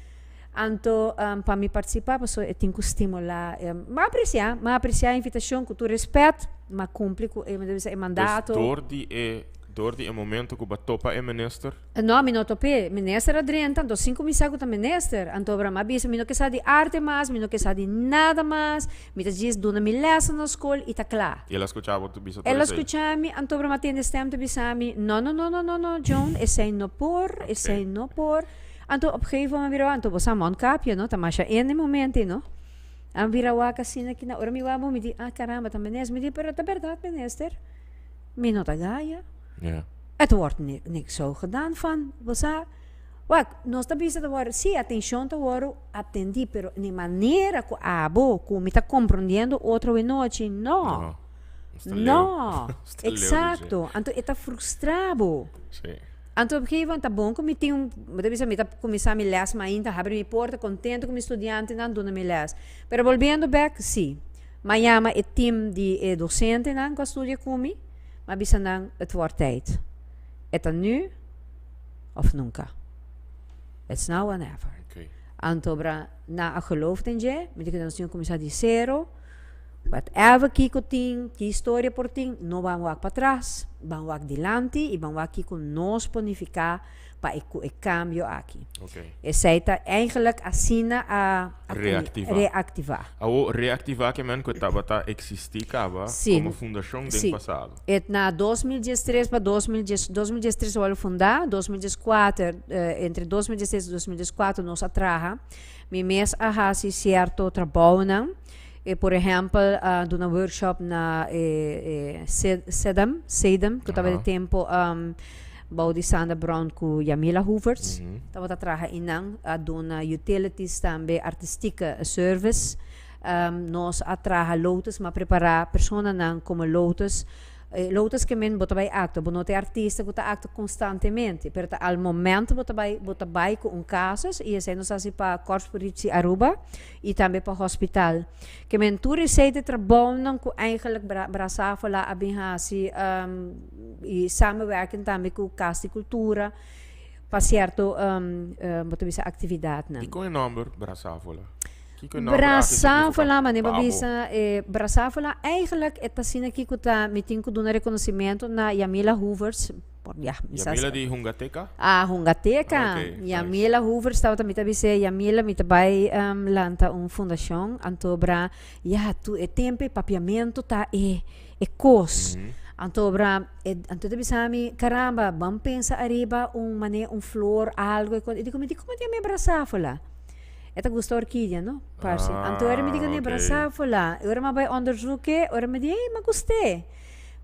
Anto pa mi partisipá pasobra e tin ku stimulá. Mi a apresiá, mi a apresiá e invitashon ku tur rèspèt, mi a kumpli ku e, mi ta bisa e Dus mandato. dor di e dor di e momento ku bo a topa e minister? No, mi no top'é. Minister a drenta, anto sin kuminsá ku ta minister. Anto Abraham a bisa, mi no ke sa di arte mas, mi no ke sa di nada mas, mi ta djis duna mi lèsnan na skol i ta kla. I el a skuchá bo bisa tur El a esei? skuchá mi, anto Abraham a tende stèm ta bisa mi, No, no, no, no, no, no, Joan, esei no por, esei no por. Anto op gegeven moment a bira wak, anto bo sa mondkapje, no, ta masha in e momento ei, no. A bira wak asina aki na ora mi wak bo, mi di, ah, caramba, ta minister. Mi di, pero ta bèrdat, minister, mi no ta gaya. Ja. Het wordt niks zo gedaan van, bo sa, wak, nos ta bisa ta wòrdu, sí, atenshon ta wòrdu atendí, pero n'e manera ku abo, ku mi ta komprondiendo otro wenochi, no. No. Nos ta leu. No. Nos ta leu di dje. Eksakto. Anto e ta frustra bo. Sí. Anto op een gegeven moment ta bon ku mi tin un, bo ta bisa mi ta kuminsá mi lès mainta, habri mi porta kontento ku mi studiantenan duna mi lès. Pero bolbiendo bèk, sí, m'a yama e tim di e dosentenan ku a studia ku mi, M'a bisa nan, Het wordt tijd. E ta nu of nunca. It's now or never. Okay. Anto bra nan a geloof den dje, mi di ku nos tin ku kuminsá di sero. Whatever kiko tin, ki historia por tin, no ban wak patras, ban wak dilanti i ban wak kiko nos por nifiká pa e ku e kambio aki. Okay. Esei ta eigenlijk asina a a kumi Reaktivá. reaktivá. Awo reaktivá ke men ku e tabata eksistí kaba Sí. komo fundashon den Sí. pasado. E na 2013 pa 2010, 2013 a wòrdu fundá, 2014, entre 2013 i 2014 nos a traha. Mi mes a hasi sierto trabounan. E por ehèmpel a duna workshop na e e Sedam, Sedam, ku tabata e tempu bou di Sandra Brown ku Yamila Hoevertsz. Tabata traha einan, a duna utilities tambe, artistieke service. Nos a traha Lotus, m'a prepará personanan komo Lotus. Lotus ke men bo ta bai aktua, bo no ta e artista ku ta aktua konstantemente, pero ta al momento bo ta bai bo ta bai ku un kasus i esei nos hasi pa Korpspolitie Aruba i tambe pa hospital. Ke men tur esei ta e trabounan ku eigenlijk Brasafola a bin hasi i samenwerking tambe ku Kas di Kultura pa sierto bo ta bisa aktividatnan. Dikon e nòmber Brasafola? Kiko e nòmber aki signifiká Brasafola, manera pa bo abo? bisa e Brasafola eigenlijk e ta asina aki ku ta mi tin ku duna rekonosementu na Yamila Hoevertsz. Por, ja, mi sa. Yamila di Hungateca? Ah, Hungateca. Okay, nice. Yamila Hoevers tabata mi ta bis'é, Yamila mi ta bai lanta un fundashon, anto bra, ya, tu e tempo e papiamento ta e e kos. Anto bra, e anto e ta bisa mi, caramba, ban pensa ariba un manera, un flor, algo, e kos. E di ku mi, di komo tin mi brasáfola? E ta gusta orkidia, no? Parse. Anto ora mi di ku mi brasáfola, e ora mi a bai onderzoek, ora mi di, ey, mi a gust'é.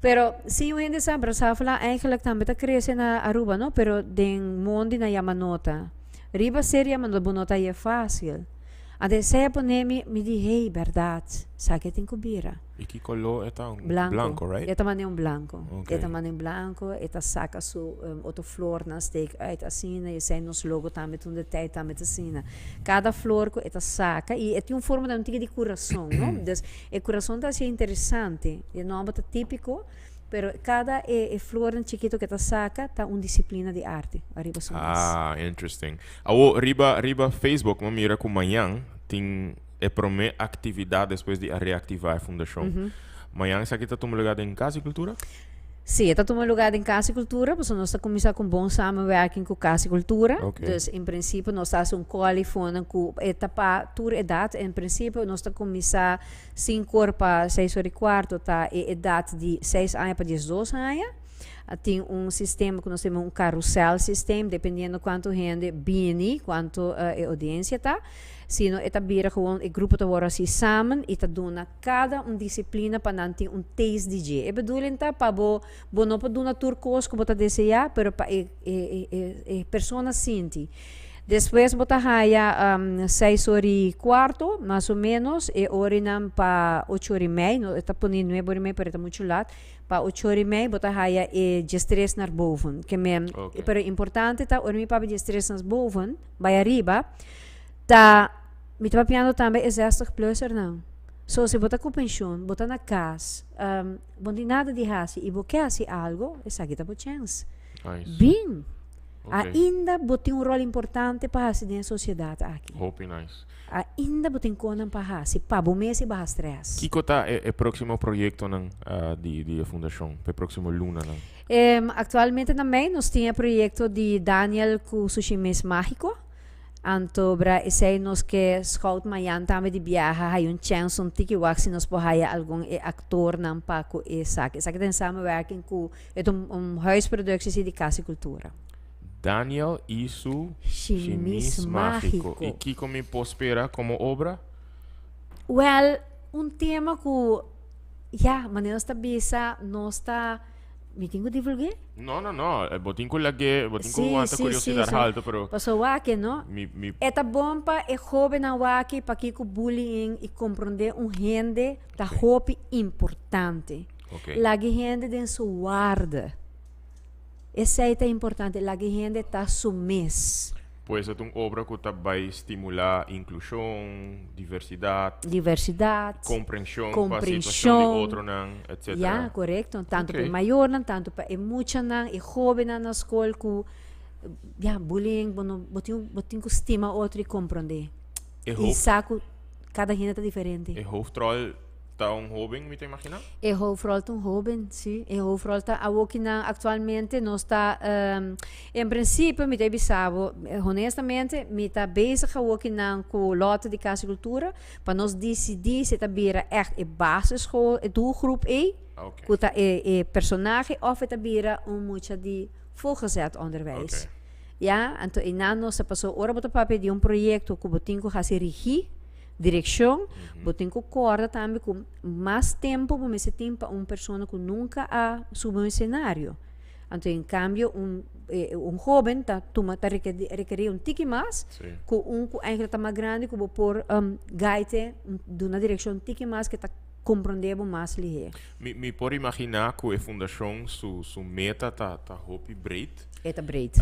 Pero si un hende sa brasáfola eigenlijk tambe ta crece na Aruba, no? Pero den mondi nan yama nota. Riba ser yama nota, bo no ta haye fácil. Anto esei a pone mi, mi di, hey, berdad, sa ke tin ku bira. I ki koló e ta? Un Blanco. blanco, right? E ta manda un blanco. Okay. E ta manda un blanco, e ta saca su otro flornan steek uit asina, y esei nos logo tambe toen de tijd tambe ta asina. Cada flor cu e ta saca, y e tin un forma tambe un tiki di curason, no? Dus e curason ta haci interesante, e nomber ta tipico, pero cada e flornan chikito cu e ta saca ta un disciplina di arte ariba su mes. Ah, interesting. Awo, riba, riba Facebook mi a mira cu mañan tin e prome actividad despues di a reactiva e fundacion. Mañan esaki ta tuma lugar den Cas di Cultura? Sí, e ta tuma lugar den Cas di Cultura, pasobra nos ta cuminsa cu un bon samenwerking cu Cas di Cultura. Dus in principio nos ta haci un colifonan cu e ta pa tur edad. In principio nos ta cuminsa cinco or pa seis or y cuarto ta e edad di seis aña pa diesdos aña. Tin un sistema cu nos ta yama un carrousel systeem, dependiendo cuanto hende bini, cuanto e audiencia ta. Sino e ta bira gewoon e grupo ta wòrdu hasi samen i ta duna kada un disiplina pa nan tin un taste di dje. E bedoeling ta pa bo bo no por duna tur kos ku bo ta deseá, pero pa e e e e persona sinti. Despues bo ta haya seis ora i kuarto, mas o ménos, e oranan pa ocho ora i mei, no e ta pone nuebe ora i mei pero e ta muchu lat, pa ocho ora i mei bo ta haya e diestres naar boven. Ke men, pero importante ta ora mi papia diestres naar boven, bai ariba, ta, mi ta papiando tambe e zestig plussernan. So, si bo ta ku penshun, bo ta na kas, bo no tin nada di hasi i bo ke hasi algo, esaki ta bo chèns. Nice. Bin! Ok. Ainda bo tin un ròl importante pa hasi den e sosiedat aki. Hopi nice. Ainda bo tin konan pa hasi pa bo mes i baha strès. Kiko ta e e próksimo proyektonan di di e fundashon pa e próksimo lunanan? Aktualmente na mei nos tin e proyekto di Daniel ku su shimis mágiko. Anto bra esei nos ke scout mayan tambe di biaha haya un chèns un tiki wak si nos por haya algun e aktornan pa ku esaki. Esaki ta den samenwerking ku e ta un huisproductie si di Kas di Kultura. Daniel i su Shimis shimis mágiko. mágiko. I kiko mi por spera komo obra? Wèl, un tema ku, ya, manera nos ta bisa, nos ta. Mi tin ku divulgu'é? No, no, no. Bo tin ku lag'é, bo tin ku Sí, wanta sí, sí, kuriosidat sí. haltu, pero Paso wak no? mi, mi. E ta bon pa e hóbennan wak pakiko bullying i komprondé un hende ta hopi importante. Ok. Laga e hende den su warde. Esei ta importante, laga e hende ta su mes. Pues e ta un obra ku ta bai stimulá inklushon, diversidat. Diversidat. Komprenshon pa situashon di otronan, etsetera. Ya, korekto. Tantu pa e mayornan, tantu pa e muchanan, e hóbennan na skol ku, ya, bullying, bo no, bo tin, bo tin ku stima otro i komprondé. I sa ku kada hende ta diferente. E hoofdrol Ta un hoben, mi ta imagina? E hoofdrol ta un hoben, si. E hoofdrol ta awokinan actualmente nos ta, en principio mi ta bisa bo, honestamente, mi ta bezig awokinan cu lote di Casa di Cultura pa nos dicidi si ta bira echt e basisschool, e doelgroep ey, cu ta e e personahe of e ta bira un mucha di voorgezet onderwijs. Ya, anto eynan nos ta paso ora bo ta papia di un proyecto cu bo tin cu haci rigi, Direkshon, bo tin ku kòrda tambe ku mas tempu bo mester tin pa un persona ku nunka a subi un esenario. Anto en kambio un un hóben ta tuma ta rekerí un tiki mas ku un ku eigentlik ta mas grandi ku bo por gaite duna direkshon un tiki mas ke ta komprondé bo mas lihé. Mi mi por imaginá ku e fundashon su su meta ta ta hopi breed. E ta breed.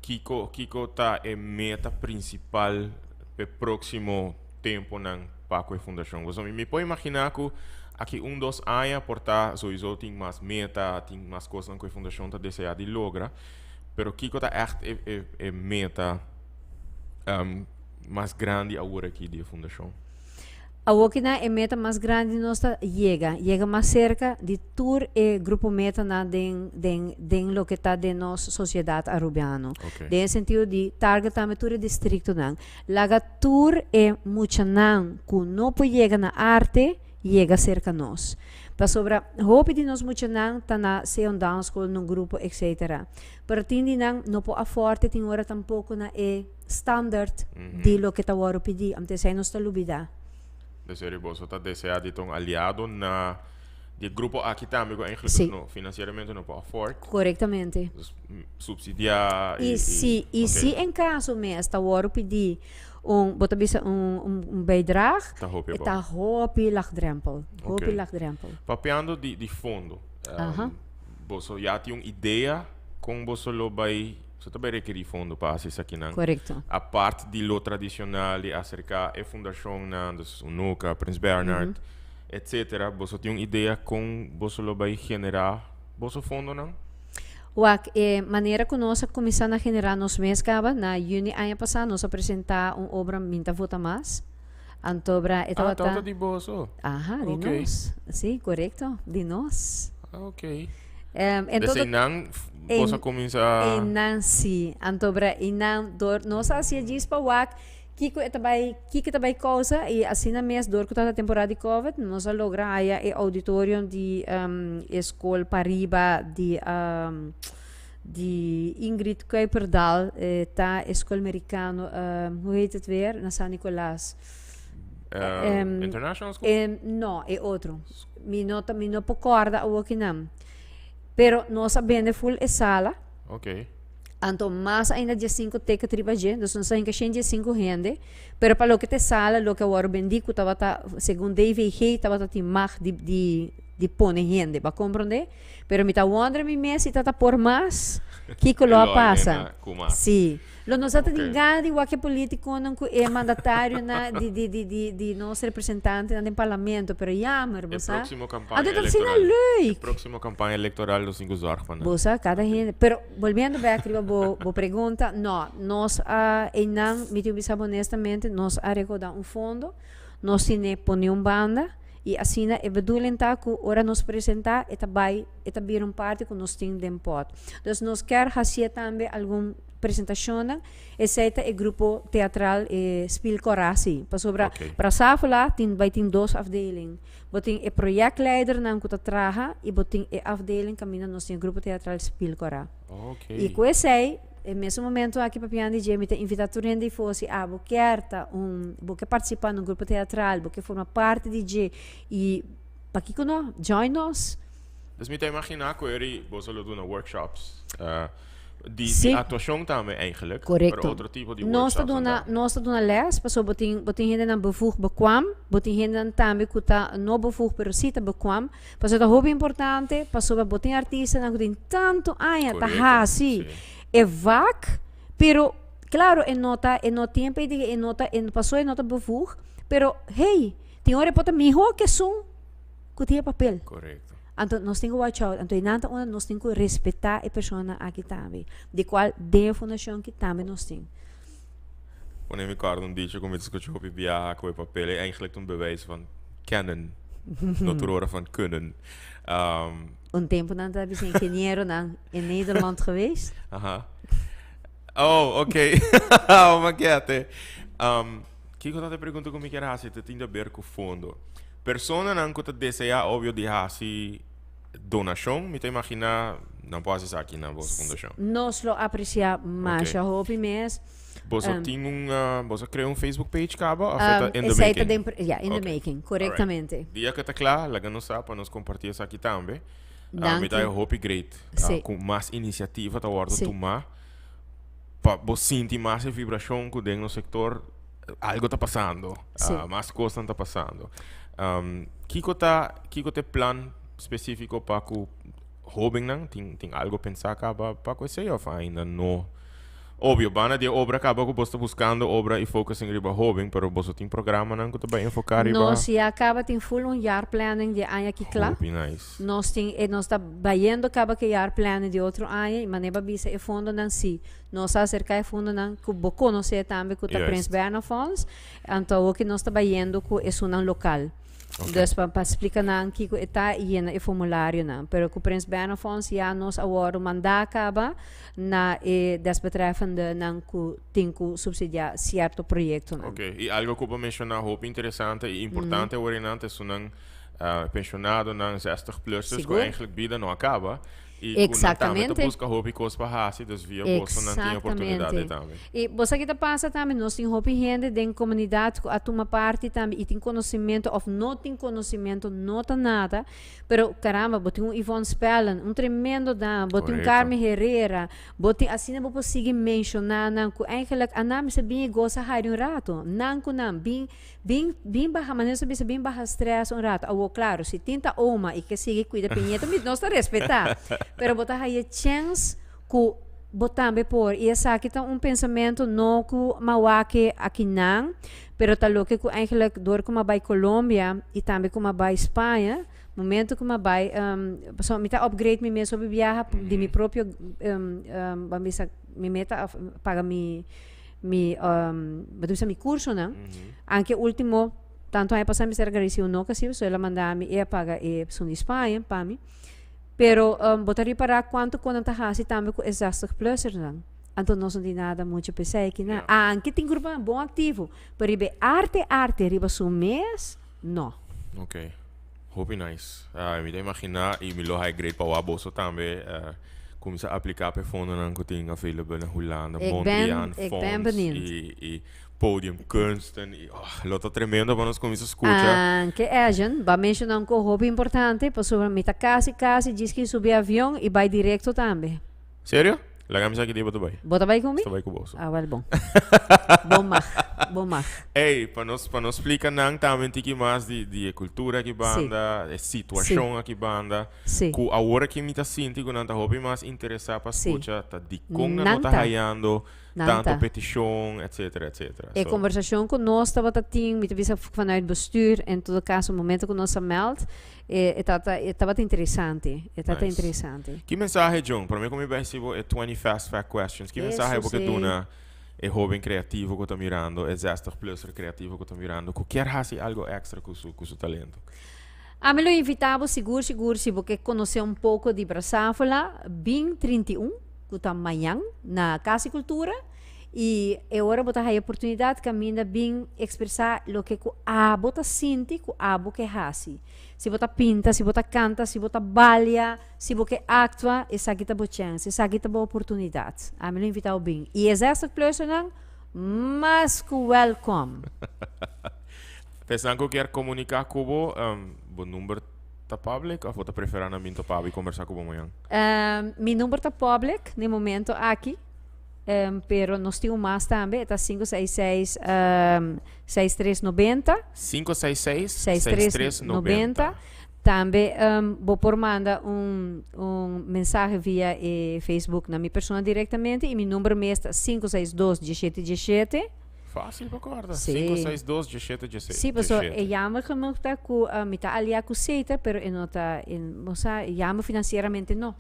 Kiko kiko ta e meta prinsipal p'e próksimo temponan pa ku e fundashon? Pasobra mi por imaginá ku aki un dos aña por ta souiso tin mas meta, tin mas kosnan ku e fundashon ta deseá di logra, pero kiko ta ègt e e e meta mas grandi awor aki di e fundashon? Awokinan e meta mas grandi nos ta yega, yega mas serka di tur e grupo metanan den den den loke ta den nos sosiedat Arubiano. Den e sentido di target tambe tur e distriktonan. Laga tur e muchanan ku no por yega na arte yega serka nos. Pasobra hopi di nos muchanan ta na sea un dansschool, na un grupo etcetera. Pero tin di nan no por aforte tin ora tampoko na e standaard di loke ta wòrdu pidí. Anto esei nos ta lubidá. Deseri boso ta deseá di ta un aliado na di e grupo aki tambe ku eigenlijk Sí. no finansieramente no por afford. Korektamente. Dus supsidiá I i si i oké. si en kaso mes ta wòrdu pidí un bo ta bisa un un un bijdrag, Ta hopi e abou. ta hopi lagdrempel. Hopi Oké. lagdrempel. Papiando di di fondo, Aha. boso ya tin un idea kon boso lo bai So ta bai rekerí fondo pa hasi esakinan. Korekto. Apart di lo tradishonal di aserká e fundashonnan, dus Unoca, Prins Bernhard, etcetera, boso tin un idea kon boso lo bai generá boso fondonan? Wak, e manera ku nos a kuminsá na generá nos mes kaba, na yüni aña pasá nos a presentá un obra Min ta vota mas. Antobra e Ah, tabata. tabata di boso? Aha, di Oké. nos. Sí, korekto, di nos. Ah, oké. En Desde todo einan boso a kuminsá. Einan sí. Antobra einan dor nos a hasié djis pa wak kiko e ta bai kiko e ta bai kousa i asina mes dor ku tabata temporada di covid nos a logra haya e auditorium di e skol pariba di di Ingrid Kuiperdal e ta e skol merikano hoe heet het weer na San Nicolas. International school? No, e otro. Mi no ta mi no por kòrda awokinan. Pero nos a bende ful e sala. Ok. Anto mas ainda diesinku ticket riba dje, dus nos a hinka shen diesinku hende. Pero pa loke ta e sala, loke a wòrdu bendí ku tabata segun DVG tabata tin mag di di di pone hende, bo a komprondé? Pero mi ta wonder mi mes si ta ta por mas, kiko lo a pasa. Sí. Lo nos a ta tin gana di wak e politiconan cu e mandatarionan di di di di di nos representantenan den parlamento, pero jammer, bo E sa. próximo campaña Anto ta asina electoral. E leuk. próximo campaña electoral nos tin cu zorg pa nan. Bo sa, cada hende. Pero volviendo bek riba bo bo pregunta, no, nos a einan, mi tin cu bisa bo honestamente, nos a recorda un fondo, nos tine pone un banda y asina e bedoeling ta cu ora nos presenta e ta bay, e ta bira un parti cu nos tin den pot. Dus nos kier hacié tambe algun presentacionnan, esey ta e grupo teatral e Spil Cora si, pasobra Brasafula tin bay tin dos afdeling, bo tin e projectleidernan cu ta traha y bo tin e afdeling caminda nos tin e grupo teatral Spil Cora. Y cu esey, e mesun momento aki papiando di dje mi ta invita tur hende di for si abo kier ta un, bo ke participa na un grupo teatral, bo ke forma parti di dje y pakico no, join nos. Dus mi ta imagina cu eri boso lo duna workshops di, Sí. di actuacion tambe eigenlijk. Correcto. Pero otro tipo di Nos ta workshops duna, tambe. nos ta duna les, pasobra bo tin, bo tin hendenan bevoegd bekwam, bo tin hendenan tambe cu ta no bevoegd pero sí ta bekwam. Pasobra ta hopi importante, pasobra bo tin artistanan cu tin tanto aña ta Correcto, haci sí. e vak, pero claro e no ta, e no tin pedigree, e no ta, e pasobra e no ta bevoegd, pero hey, tin ora e por ta miho cu esun cu tin e papel. Correcto. Anto nos tin cu watch out. Anto einan ta unda nos tin cu respeta e personanan aki tambe. Di cual den e fundacion aki tambe nos tin. Pone mi corda un dicho cu mi ta scucha hopi biaha cu e papel e eigenlijk ta un bewijs van kennen. No tur ora van kunnen. Un tempo nan ta bisa ingenieronan in Nederland geweest. Aha. Oh, ok. Oh, ma kete. Kiko ta e pregunta ku mi kier hasi? Ta tin di aber ku fondo. Personanan ku ta deseá obvio di hasi donashon, mi ta imaginá nan por hasi esaki na boso fundashon. Nos lo apresiá masha hopi mes. Boso tin un, boso a krea un Facebook page kaba òf e ta in the Esei ta making? den, ya, in the making, korektamente. Dia ku ta kla, laga nos sa pa nos kompartí esaki tambe. Danki. Mi ta hopi great ku mas inisiativa ta wòrdu tumá. Pa bo sinti mas e vibracion cu den nos sector algo ta pasando. Sí. Mas cosnan ta pasando. Kico ta, kico ta e plan specifico pa cu hobennan? Tin, tin algo pensa caba pa cu esey of ainda no? Obvio, banda di obra caba cu boso ta buscando obra y focusing riba hoben, pero boso tin programanan cu ta bay enfoca riba. Nos ya caba tin full un jaarplanning di aña aki cla. Hopi nice. Nos tin e nos ta bayendo caba cu e jaarplanning di otro aña y manera bo a bisa e fondonan si. Nos a acerca e fondonan cu bo conoce tambe cu ta Prins Bernhard Fonds, anto awo ki nos ta bayendo cu esunnan local. Dus pa pa splica nan kico e ta y yena e formularionan. Pero cu Prins Bernhard Fonds ya nos a wordo manda caba na e desbetreffende nan cu tin cu subsidia cierto proyectonan. Ok, y algo cu bo menciona hopi interesante y importante awor eynan ta esunnan pensionadonan 60 plussers cu eigenlijk bida no a caba y cu nan tambe ta busca hopi cos pa haci, dus via boso nan tin oportunidad ey tambe. Y bo sa ki ta pasa tambe, nos tin hopi hende den comunidad cu a tuma parti tambe y tin conocimento of no tin conocimento, no ta nada, Pero caramba, bo tin un Yvonne Spellen, un tremendo dama, bo tin un Carmen Herrera, bo tin, asina bo por sigui menciona nan cu eigenlijk a nan mester bin e goza hari un rato. Nan cu nan, bin, bin, bin baha, manera nos ta bisa, bin baha stress un rato. Awor, claro, si tin ta oma y ke sigui cuida piñeta, mi, nos ta respeta. Pero bo ta haya chens cu bo tambe por. Y esaki ta un pensamento no cu mawaki akinan, Pero ta loke ku eigenlijk dor ku m'a bai Colombia i tambe ku m'a bai Spaña, momento ku m'a bai, pasobra mi ta upgrade mi mes hopi biaha di mi propio, ban bisa mi meta of paga mi mi bo ta bisa mi cursonan, anke ultimo tanto aña pasa mi ser agradeci un no kasi pasobra el a manda mi e a paga e esun di Spaña pa mi, pero bo ta ripara cuanto ku nan ta hasi tambe ku e zestig plussernan. Anto nos no tin nada mucho p'esei aki nan. Anke tin gruponan bon aktivo, pero riba e arte arte riba su mes, no. Ok. Hopi nice. Mi ta imaginá i mi lo haya great pa wak boso tambe kuminsá apliká pa e fondonan ku tin available na Hulanda, Mondriaan Fonds i Podium Kunsten i oh, lo ta tremendo pa nos kuminsá skucha. Anke Erjen, bo a menshoná un kos hopi importante pasobra mi ta kasi kasi djis kin subi avion i bai direkto tambe. Serio? Laga mi sa ki dia bo ta bai. Bo ta bai ku mi? Ta bai ku boso. Ah, wel bon. Bon mag, bon mag. Ey, pa nos, pa nos splika nan tambe un tiki mas di, di e kultura aki banda, e situashon aki banda. Si. Ku awor aki mi ta sinti ku nan ta hopi mas interesá pa skucha ta dikon nan no ta hayando tanto petishon, etcetera, etcetera. E kombersashon ku nos tabata tin, mi ta bisa vanuit bestuur, en todo kaso momento ku nos a meld, E tata, e tabata interesante. E tata Nice. interesante. Ki mensahe, John? Prome ku mi bai hasi bo e 20 fast fact questions. Ki mensahe bo Jesus, ke eh. duna e hoben kreativo ku ta mirando, e 60 plusser kreativo ku ta mirando, ku kier hasi algo extra ku su, ku su talento? Ami lo invita bo sigur sigur si bo ke konosé un poko di Brasáfola, bin 31, ku ta mañan, na Kas di Kultura. I e ora bo ta haya oportunidat kaminda bin ekspresá loke ku abo ta sinti ku abo ke hasi. Si bo ta pinta, si bo ta kanta, si bo ta balia, si bo ke aktua, esaki ta bo chèns, esaki ta bo oportunidat. Ami lo invitá bo bin. I e zestig plusernan, mas ku wèlkòm! P'esnan ku kier komuniká ku bo, bo number ta public òf bo ta preferá nan bin topa bo i kombersá ku bo mañan? Mi number ta public na e momento aki. Pero nos tin un mas tambe, e ta 566 6390. 566 6390. Tambe bo por manda un un mensahe via e Facebook na mi persona directamente y mi number mes ta 562 17 17. Fácil pa corda. Sí. 562 17 17. Sí, paso e jammer genoeg ta cu mi ta alia cu Seta, pero e no ta, e, bo sa, jammer financieramente no.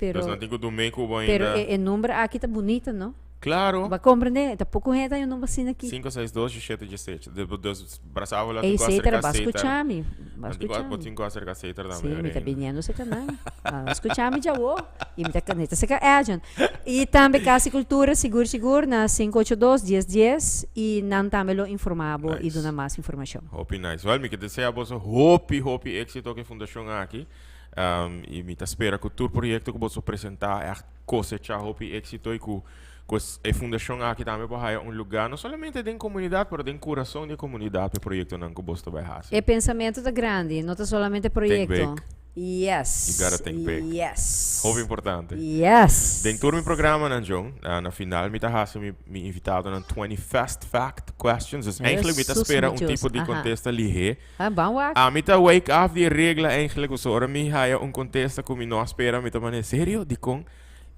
Pero, Dus nan tin ku dumé ku bo ainda. Pero e, e nomber aki ta bunita, no? Claro. Ba comprende? Ta poco gente hay un nomber asina aki. 5, 6, 2, 17, 17. De, dus Brasavo la Ey, tin ku Cetra, acerca ba Cetra. escuchami. Ba Nan tin ku, escuchami. bo tin ku acerca Cetra Sí, tambe, mi ta reina. biniendo cerca nan. Ba escuchami djawo. Y mi ta mi ta cerca Edjean. Y tambe Cas di Cultura, sigur sigur, na 582 10 10. Y nan tambe lo informa bo y Nice. duna mas informacion. Hopi nice. Wel, mi ke desea boso hopi, hopi éxito ku e fundacion aki. Um, y mi ta spera cu tur proyecto cu boso presenta echt cosecha hopi éxito y cu cu e fundacion aki tambe por haya un lugar no solamente den comunidad pero den corazon di e comunidad pa e proyectonan cu boso ta bay haci. E pensamento ta grandi, no ta solamente Think proyecto. big. Yes. You gotta think big. Yes. Hopi importante. Yes. Den tur mi programanan, John, na final mi ta haci mi mi invitadonan 20 fast fact questions. Dus eigenlijk mi ta Jesus, spera mi un Dios. tipo di Aha. contesta lihe. Ah, ban wak. Ami ta wake af di e regla eigenlijk, pasobra ora mi haya un contesta cu mi no a spera, mi ta mane, serio? Dicon?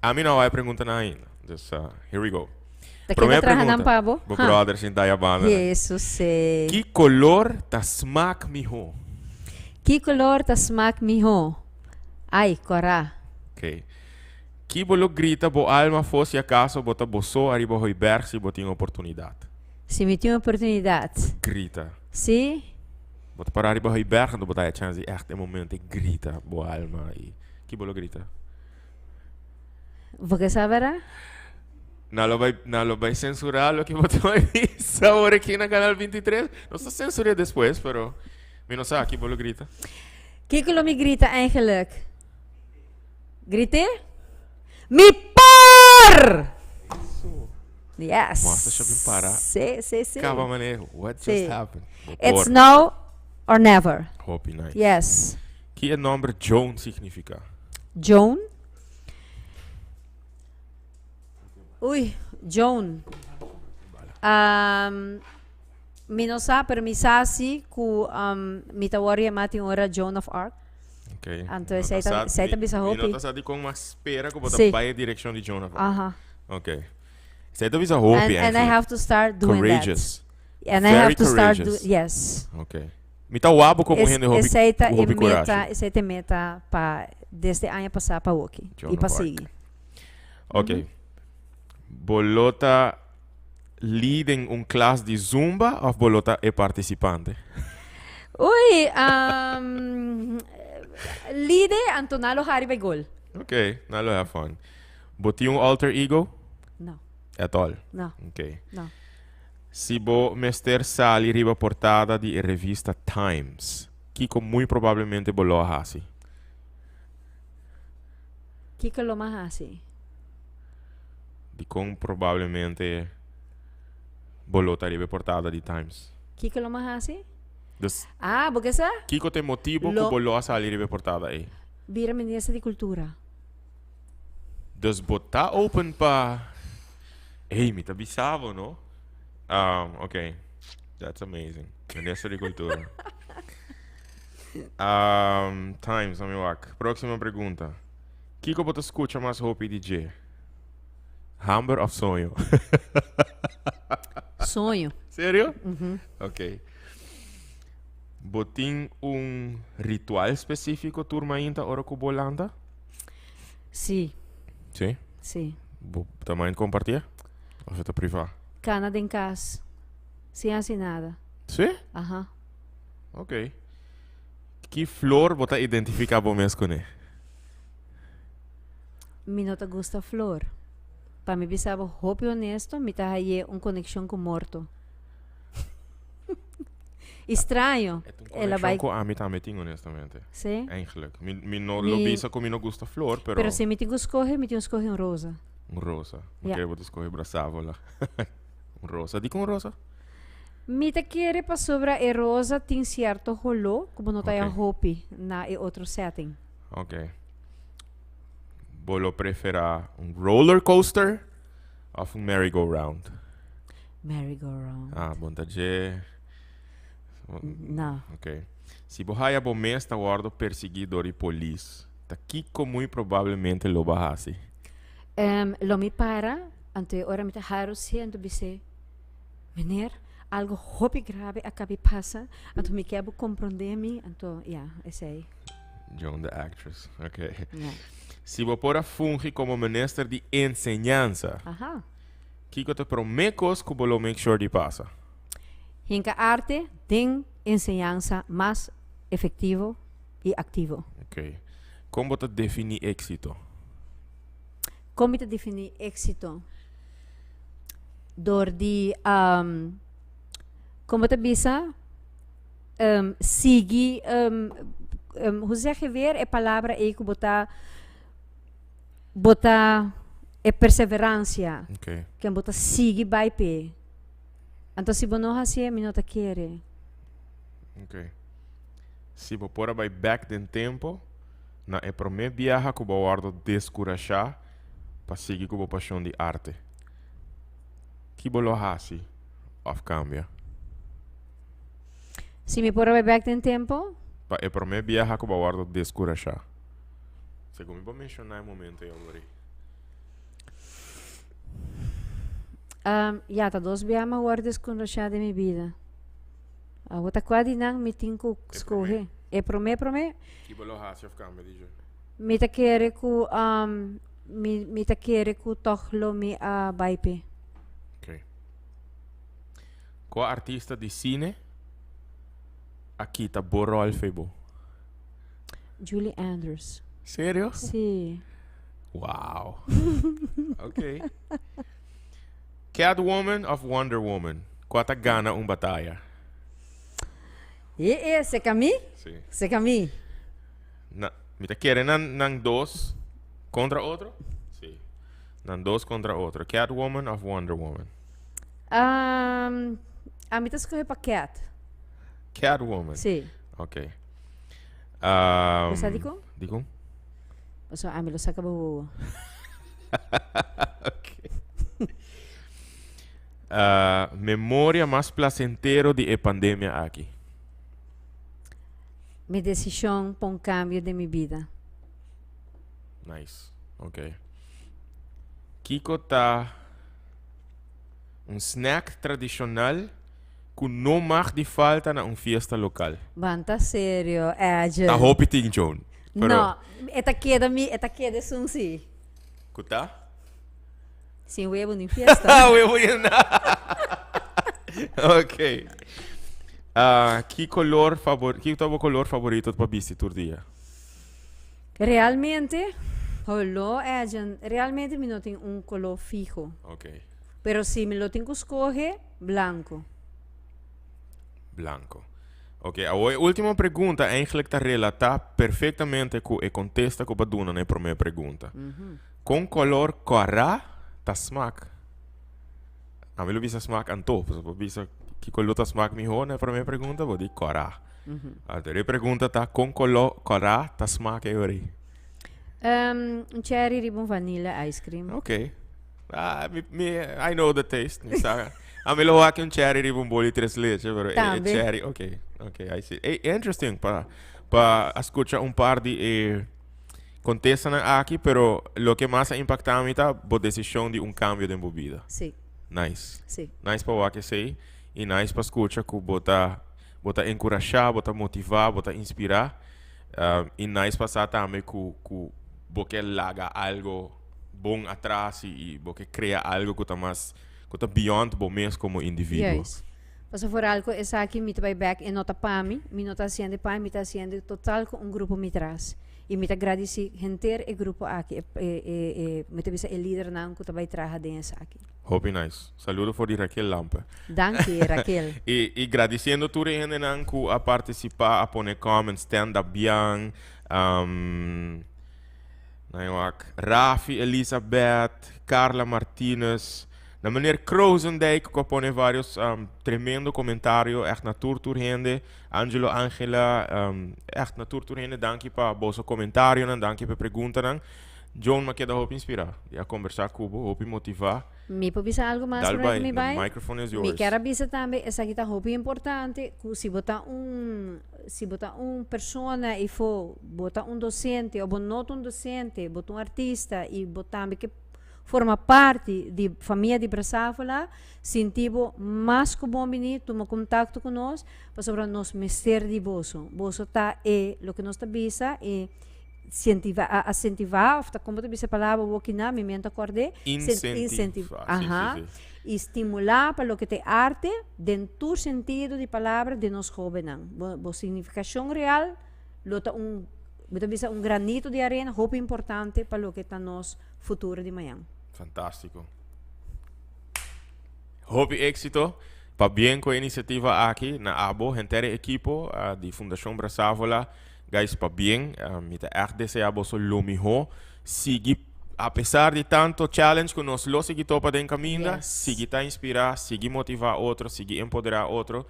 Ami no a wak e preguntanan ainda. Dus, here we go. Ta Promé keda traha nan pregunta. pa bo? Bo Ha. brother sinta ya banda. Jesus, sí. Ki color ta smaak mihó? Ki color ta smaak mihó? Ai, kòrá. Ok. Ki bo lo grita bo alma afó si acaso bo ta bo so ariba Hooiberg si bo tin oportunidad? Si mi tin oportunidad. Grita. Sí. Bo ta para ariba Hooiberg anto bo ta haya chance di echt e momento e grita bo alma y ki bo lo grita? Bo ke sa bera? Nan lo bai, nan lo bai censura loke bo ta bai bisa awor aki na Canal 23. Nos ta censur'é despues, pero mi no sa ki bo lo grita. Kiko lo mi grita eigenlijk? Grité? Mi por! Yes. Mos ta shopping para. Sí, sí, sí. Caba mané, what just Sí. happened? Bo It's por. now or never. Hopi nice. Yes. Ki e nomber Joan significa? Joan. Uy, Joan. Um, mi no sa, pero mi sa si ku um, mi ta worry mati ora Joan of Arc. Ok. Anto No ta esei ta- sa- esei ta mi- bisa Mi no hopi. ta sa di kon mas spera ku bo ta Sí. bai e direkshon di Joan of Arc. Aha. Ok. Esei ta bisa hopi And, and I eigenlijk. have to start doing Courageous. that. And I Very have to start do courageous. yes. Ok. Mi ta wabo komo Es, hende hopi, esei ta ku e hopi meta, coraje. esei ta e meta pa desde aña pasá pa woki Joan i pa of Arc. sigui. Ok. Bo lo ta lead den un klas di Zumba of bo lo ta e participante? Uy, um, lead anto nan lo hari bay gol. Ok, nan lo have fun. Bo tin un alter ego? No. At all? No. Ok. No. Si bo mester sali riba portada di e revista Times, kiko muy probablemente bo lo a hasi? Kiko lo m'a hasi? Dikon probablemente bo lo ta riba e portada di Times? Kiko lo m'a hasi? Dus. Ah, bo ke sa? Kiko ta e motibo ku Lo. bo lo a sali riba e portada ei? Bira minister di Kultura. Dus bo ta open pa. Ey, mi ta bisa bo, no? Um, ok. That's amazing. Minister di Cultura. Um, times, ami wak. Próxima pregunta. Kiko bo ta scucha mas hopi di dje? Hamber of soño? Soño. Serio? Ok. Bo tin un ritual specifico tur mainta ora cu bo lanta? Sí. Sí? Sí. Bo ta mind compartié? Of e ta privá? Cana den cas. Sin haci nada. Sí? Aha. Ok. Ki flor bo ta identifica bo mes cune? Mi no ta gusta flor. Pa mi bisa bo hopi honesto, mi ta haye un conexion cu morto. Y straño. E ta un El a conexion bai cu ami tambe tin honestamente. Sí? Eigenlijk. Mi, mi no lo Mi bisa cu mi no gusta flor, pero. Pero si mi tin cu scoge, mi tin cu scoge un rosa. Un rosa. Mi Ja. kere bo ta scoge brasavola. Un rosa. Dicon un rosa? Mi ta kere pasobra e rosa tin cierto holó cu bo no ta haya Ok. hopi na e otro setting. Ok. Bo lo prefera un roller coaster of un merry go round? Merry go round. Ah, bon ta dje. No. Ok. Si bo haya bo mes ta wordo persegui dor di polis, ta kico muy probablemente lo bo a haci? Em, lo mi para, anto e ora mi ta haro si, anto bis'é, Meneer, algo hopi grave a cabi pasa, anto mi kier bo comprende mi, anto ya, esey. Joan the actress, ok. Ja. Si bo por a fungi como minister di enseñansa, Aha. Kiko ta promé kos ku bo lo make sure di pasa? Hinka arte den enseñansa mas efektivo i aktivo. Ok. Kon bo ta definí éksito? Kon mi ta definí éksito? Dor di, kon bo ta bisa, sigui, hoe zeg je weer e palabra ei ku bo ta Bo ta e perseveransia Ok. ken bo ta sigui bai p'e. Anto si bo no hasié, mi no ta kere. Ok. Si bo por a bai bek den tempo, na e promé biaha ku bo a wòrdu deskurashá pa sigui ku bo pashon di arte, ki bo lo hasi òf kambia? Si mi por a bai bek den tempo? Pa e promé biaha ku bo a wòrdu deskurashá. Segun mi bo menshoná e momento ei awor ei. Ya, ta dos bia mi a wòrdu deskonrashá den mi bida. Awor ta kua di nan mi tin ku skohe? E promé promé? Ki bo lo hasi òf kambia di dje? Mi ta kere ku mi mi ta kere ku tòg lo mi a bai p'e. Ok. Kua artista di sine a kita bo ròl fe bo? Julie Andrews. Serio? Sí. Wow. Ok. Catwoman of Wonder Woman? Kua ta gana un bataya? E e, seka mi? Sí. Seka mi. Na, mi ta kere nan, nan dos kontra otro? Sí. Nan dos kontra otro. Catwoman of Wonder Woman? Um, a mi ta skohe pa Cat. Catwoman? Sí. Ok. Um, Bo sa dikon? Dikon? Pasobra ami lo saka bo wowo. Ok. Uh, memoria mas placentero di e pandemia aki. Mi desishon pa un kambio den mi bida. Nice. Ok. Kiko ta un snack tradishonal ku no mag di falta na un fiesta lokal? Ban ta serio, Edjean. Ta hopi tin, Joan. Pero. No, e ta keda mi, e ta keda esun si. Ku ta? Sin webo ni fiesta. Webo ni Ok. Ah, ki color favor, ki ta bo color favorito pa bisti tur dia? Realmente, holo, Edjean, realmente mi no tin un color fiho. Ok. Pero si mi lo tin ku skohe, blanco. Blanco. Ok, awor e ultimo pregunta eigenlijk ta relata perfectamente cu e contesta cu bo a duna na e prome pregunta. Con color cora ta smak? Ami lo bisa smak anto, pasobra bo bisa ki color ta smak miho na e prome pregunta, bo di cora. Anto e pregunta ta con color cora ta smak e ora ei? Un cherry riba un vanilla ice cream. Ok. Ah, mi, mi, I know the taste. Mi sa. Ami lo wak un cherry riba un boli tres leche, pero e, e cherry, ok, ok, I see. Hey, interesting pa pa a escucha un par di e contestanan aki, pero loke mas a impacta mi ta bo decision di un cambio den bo bida. Sí. Nice. Sí. Nice pa wak esey y nice pa scucha cu bo ta bo ta encurasha, bo ta motiva, bo ta inspira. Y nice pa sa tambe cu cu bo ke laga algo bon atras y bo ke crea algo cu ta mas cu ta beyond bo mes como individuo. Juist. Pasobra vooral cu esaki mi ta bay bek e no ta pa mi, mi no ta haciendo pa mi, mi ta haciendo total cu un grupo mi tras. Y mi ta gradici henter e grupo aki, e e e mi ta bisa e lidernan cu ta bay traha den esaki. Hopi nice. Saludo for di Raquel Lampe. Danki Raquel. Y y gradiciendo tur e hendenan cu a participa, a pone comments, stand up bian, um, Nan wak Rafi Elizabeth, Carla Martinez, na meneer Krozendijk ku a pone varios um, tremendo komentario, echt na tur tur hende. Angelo Angela, um, echt na tur tur hende, danki pa boso komentarionan, danki pa e preguntanan. Joan, m'a keda hopi inspirá di a kombersá ku bo, hopi motivá. Mi por bisa algo mas Dal promé bai, ku mi the bai? microphone is Mi yours. kier a bisa tambe esaki ta hopi importante ku si bo ta un si bo ta un persona ifo bo ta un docente o bo no ta un docente bo ta un artista y bo tambe ke forma parti di famia di Brasavola sinti bo mas ku bon bini tuma contacto ku nos pasobra nos mester di boso boso ta e loke nos ta bisa e Sientiva a asentiva of ta como ta bisa e palabra woki na mi mente a cord'é Incentiva, si, aha si, si. y stimula pa loke ta e arte den tur sentido di palabra den nos hobennan bo bo significacion real lo ta un mi ta bisa un granito di arena hopi importante pa loke ta nos futuro di mañan. Fantastico. Hopi éxito. Pabien cu e iniciativa aki na abo henter e ekipo di Fundacion Brasavola. Guys, pabien. Mi ta ègt deseá boso lo mihó. Sigui, apesar di tanto challenge ku nos lo sigui topa den kaminda, sigui ta inspirá, sigui motivá otro, sigui empoderá otro,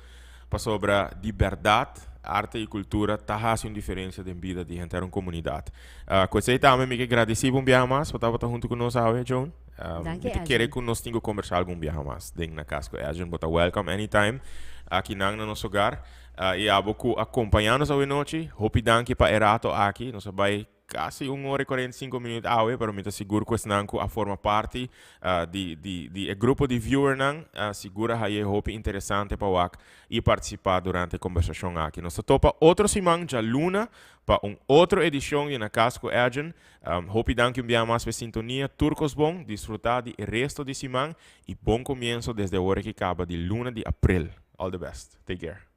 pasobra di bèrdat arte i kultura ta hasi un diferensia den bida di henter un komunidat. Ku esei tambe mi ke gradisí bo un biaha mas pa tabata huntu ku nos awe, Joan. Danki, Mi ta kere Edwin. ku nos tin ku kombersá algun biaha mas den Na Kas ku Edwin. Bo ta welcome anytime akinan na nos hogar. I abo ku a kompañá nos awe nochi, hopi danki pa e rato aki. Nos a bai. Casi 1 ora y 45 minuut awe, pero mi ta sigur cu esnan cu a forma parti di e grupo di viewernan sigur a haya hopi interesante pa wak y participa durante e conversacion aki. Nos ta topa otro siman djaluna pa un otro edicion di Na Cas cu Edjean. Hopi danki un bia mas pa e sintonia. Tur cos bon, disfruta di e resto di siman y bon comienso desde ora ki caba di luna di april. All the best. Take care.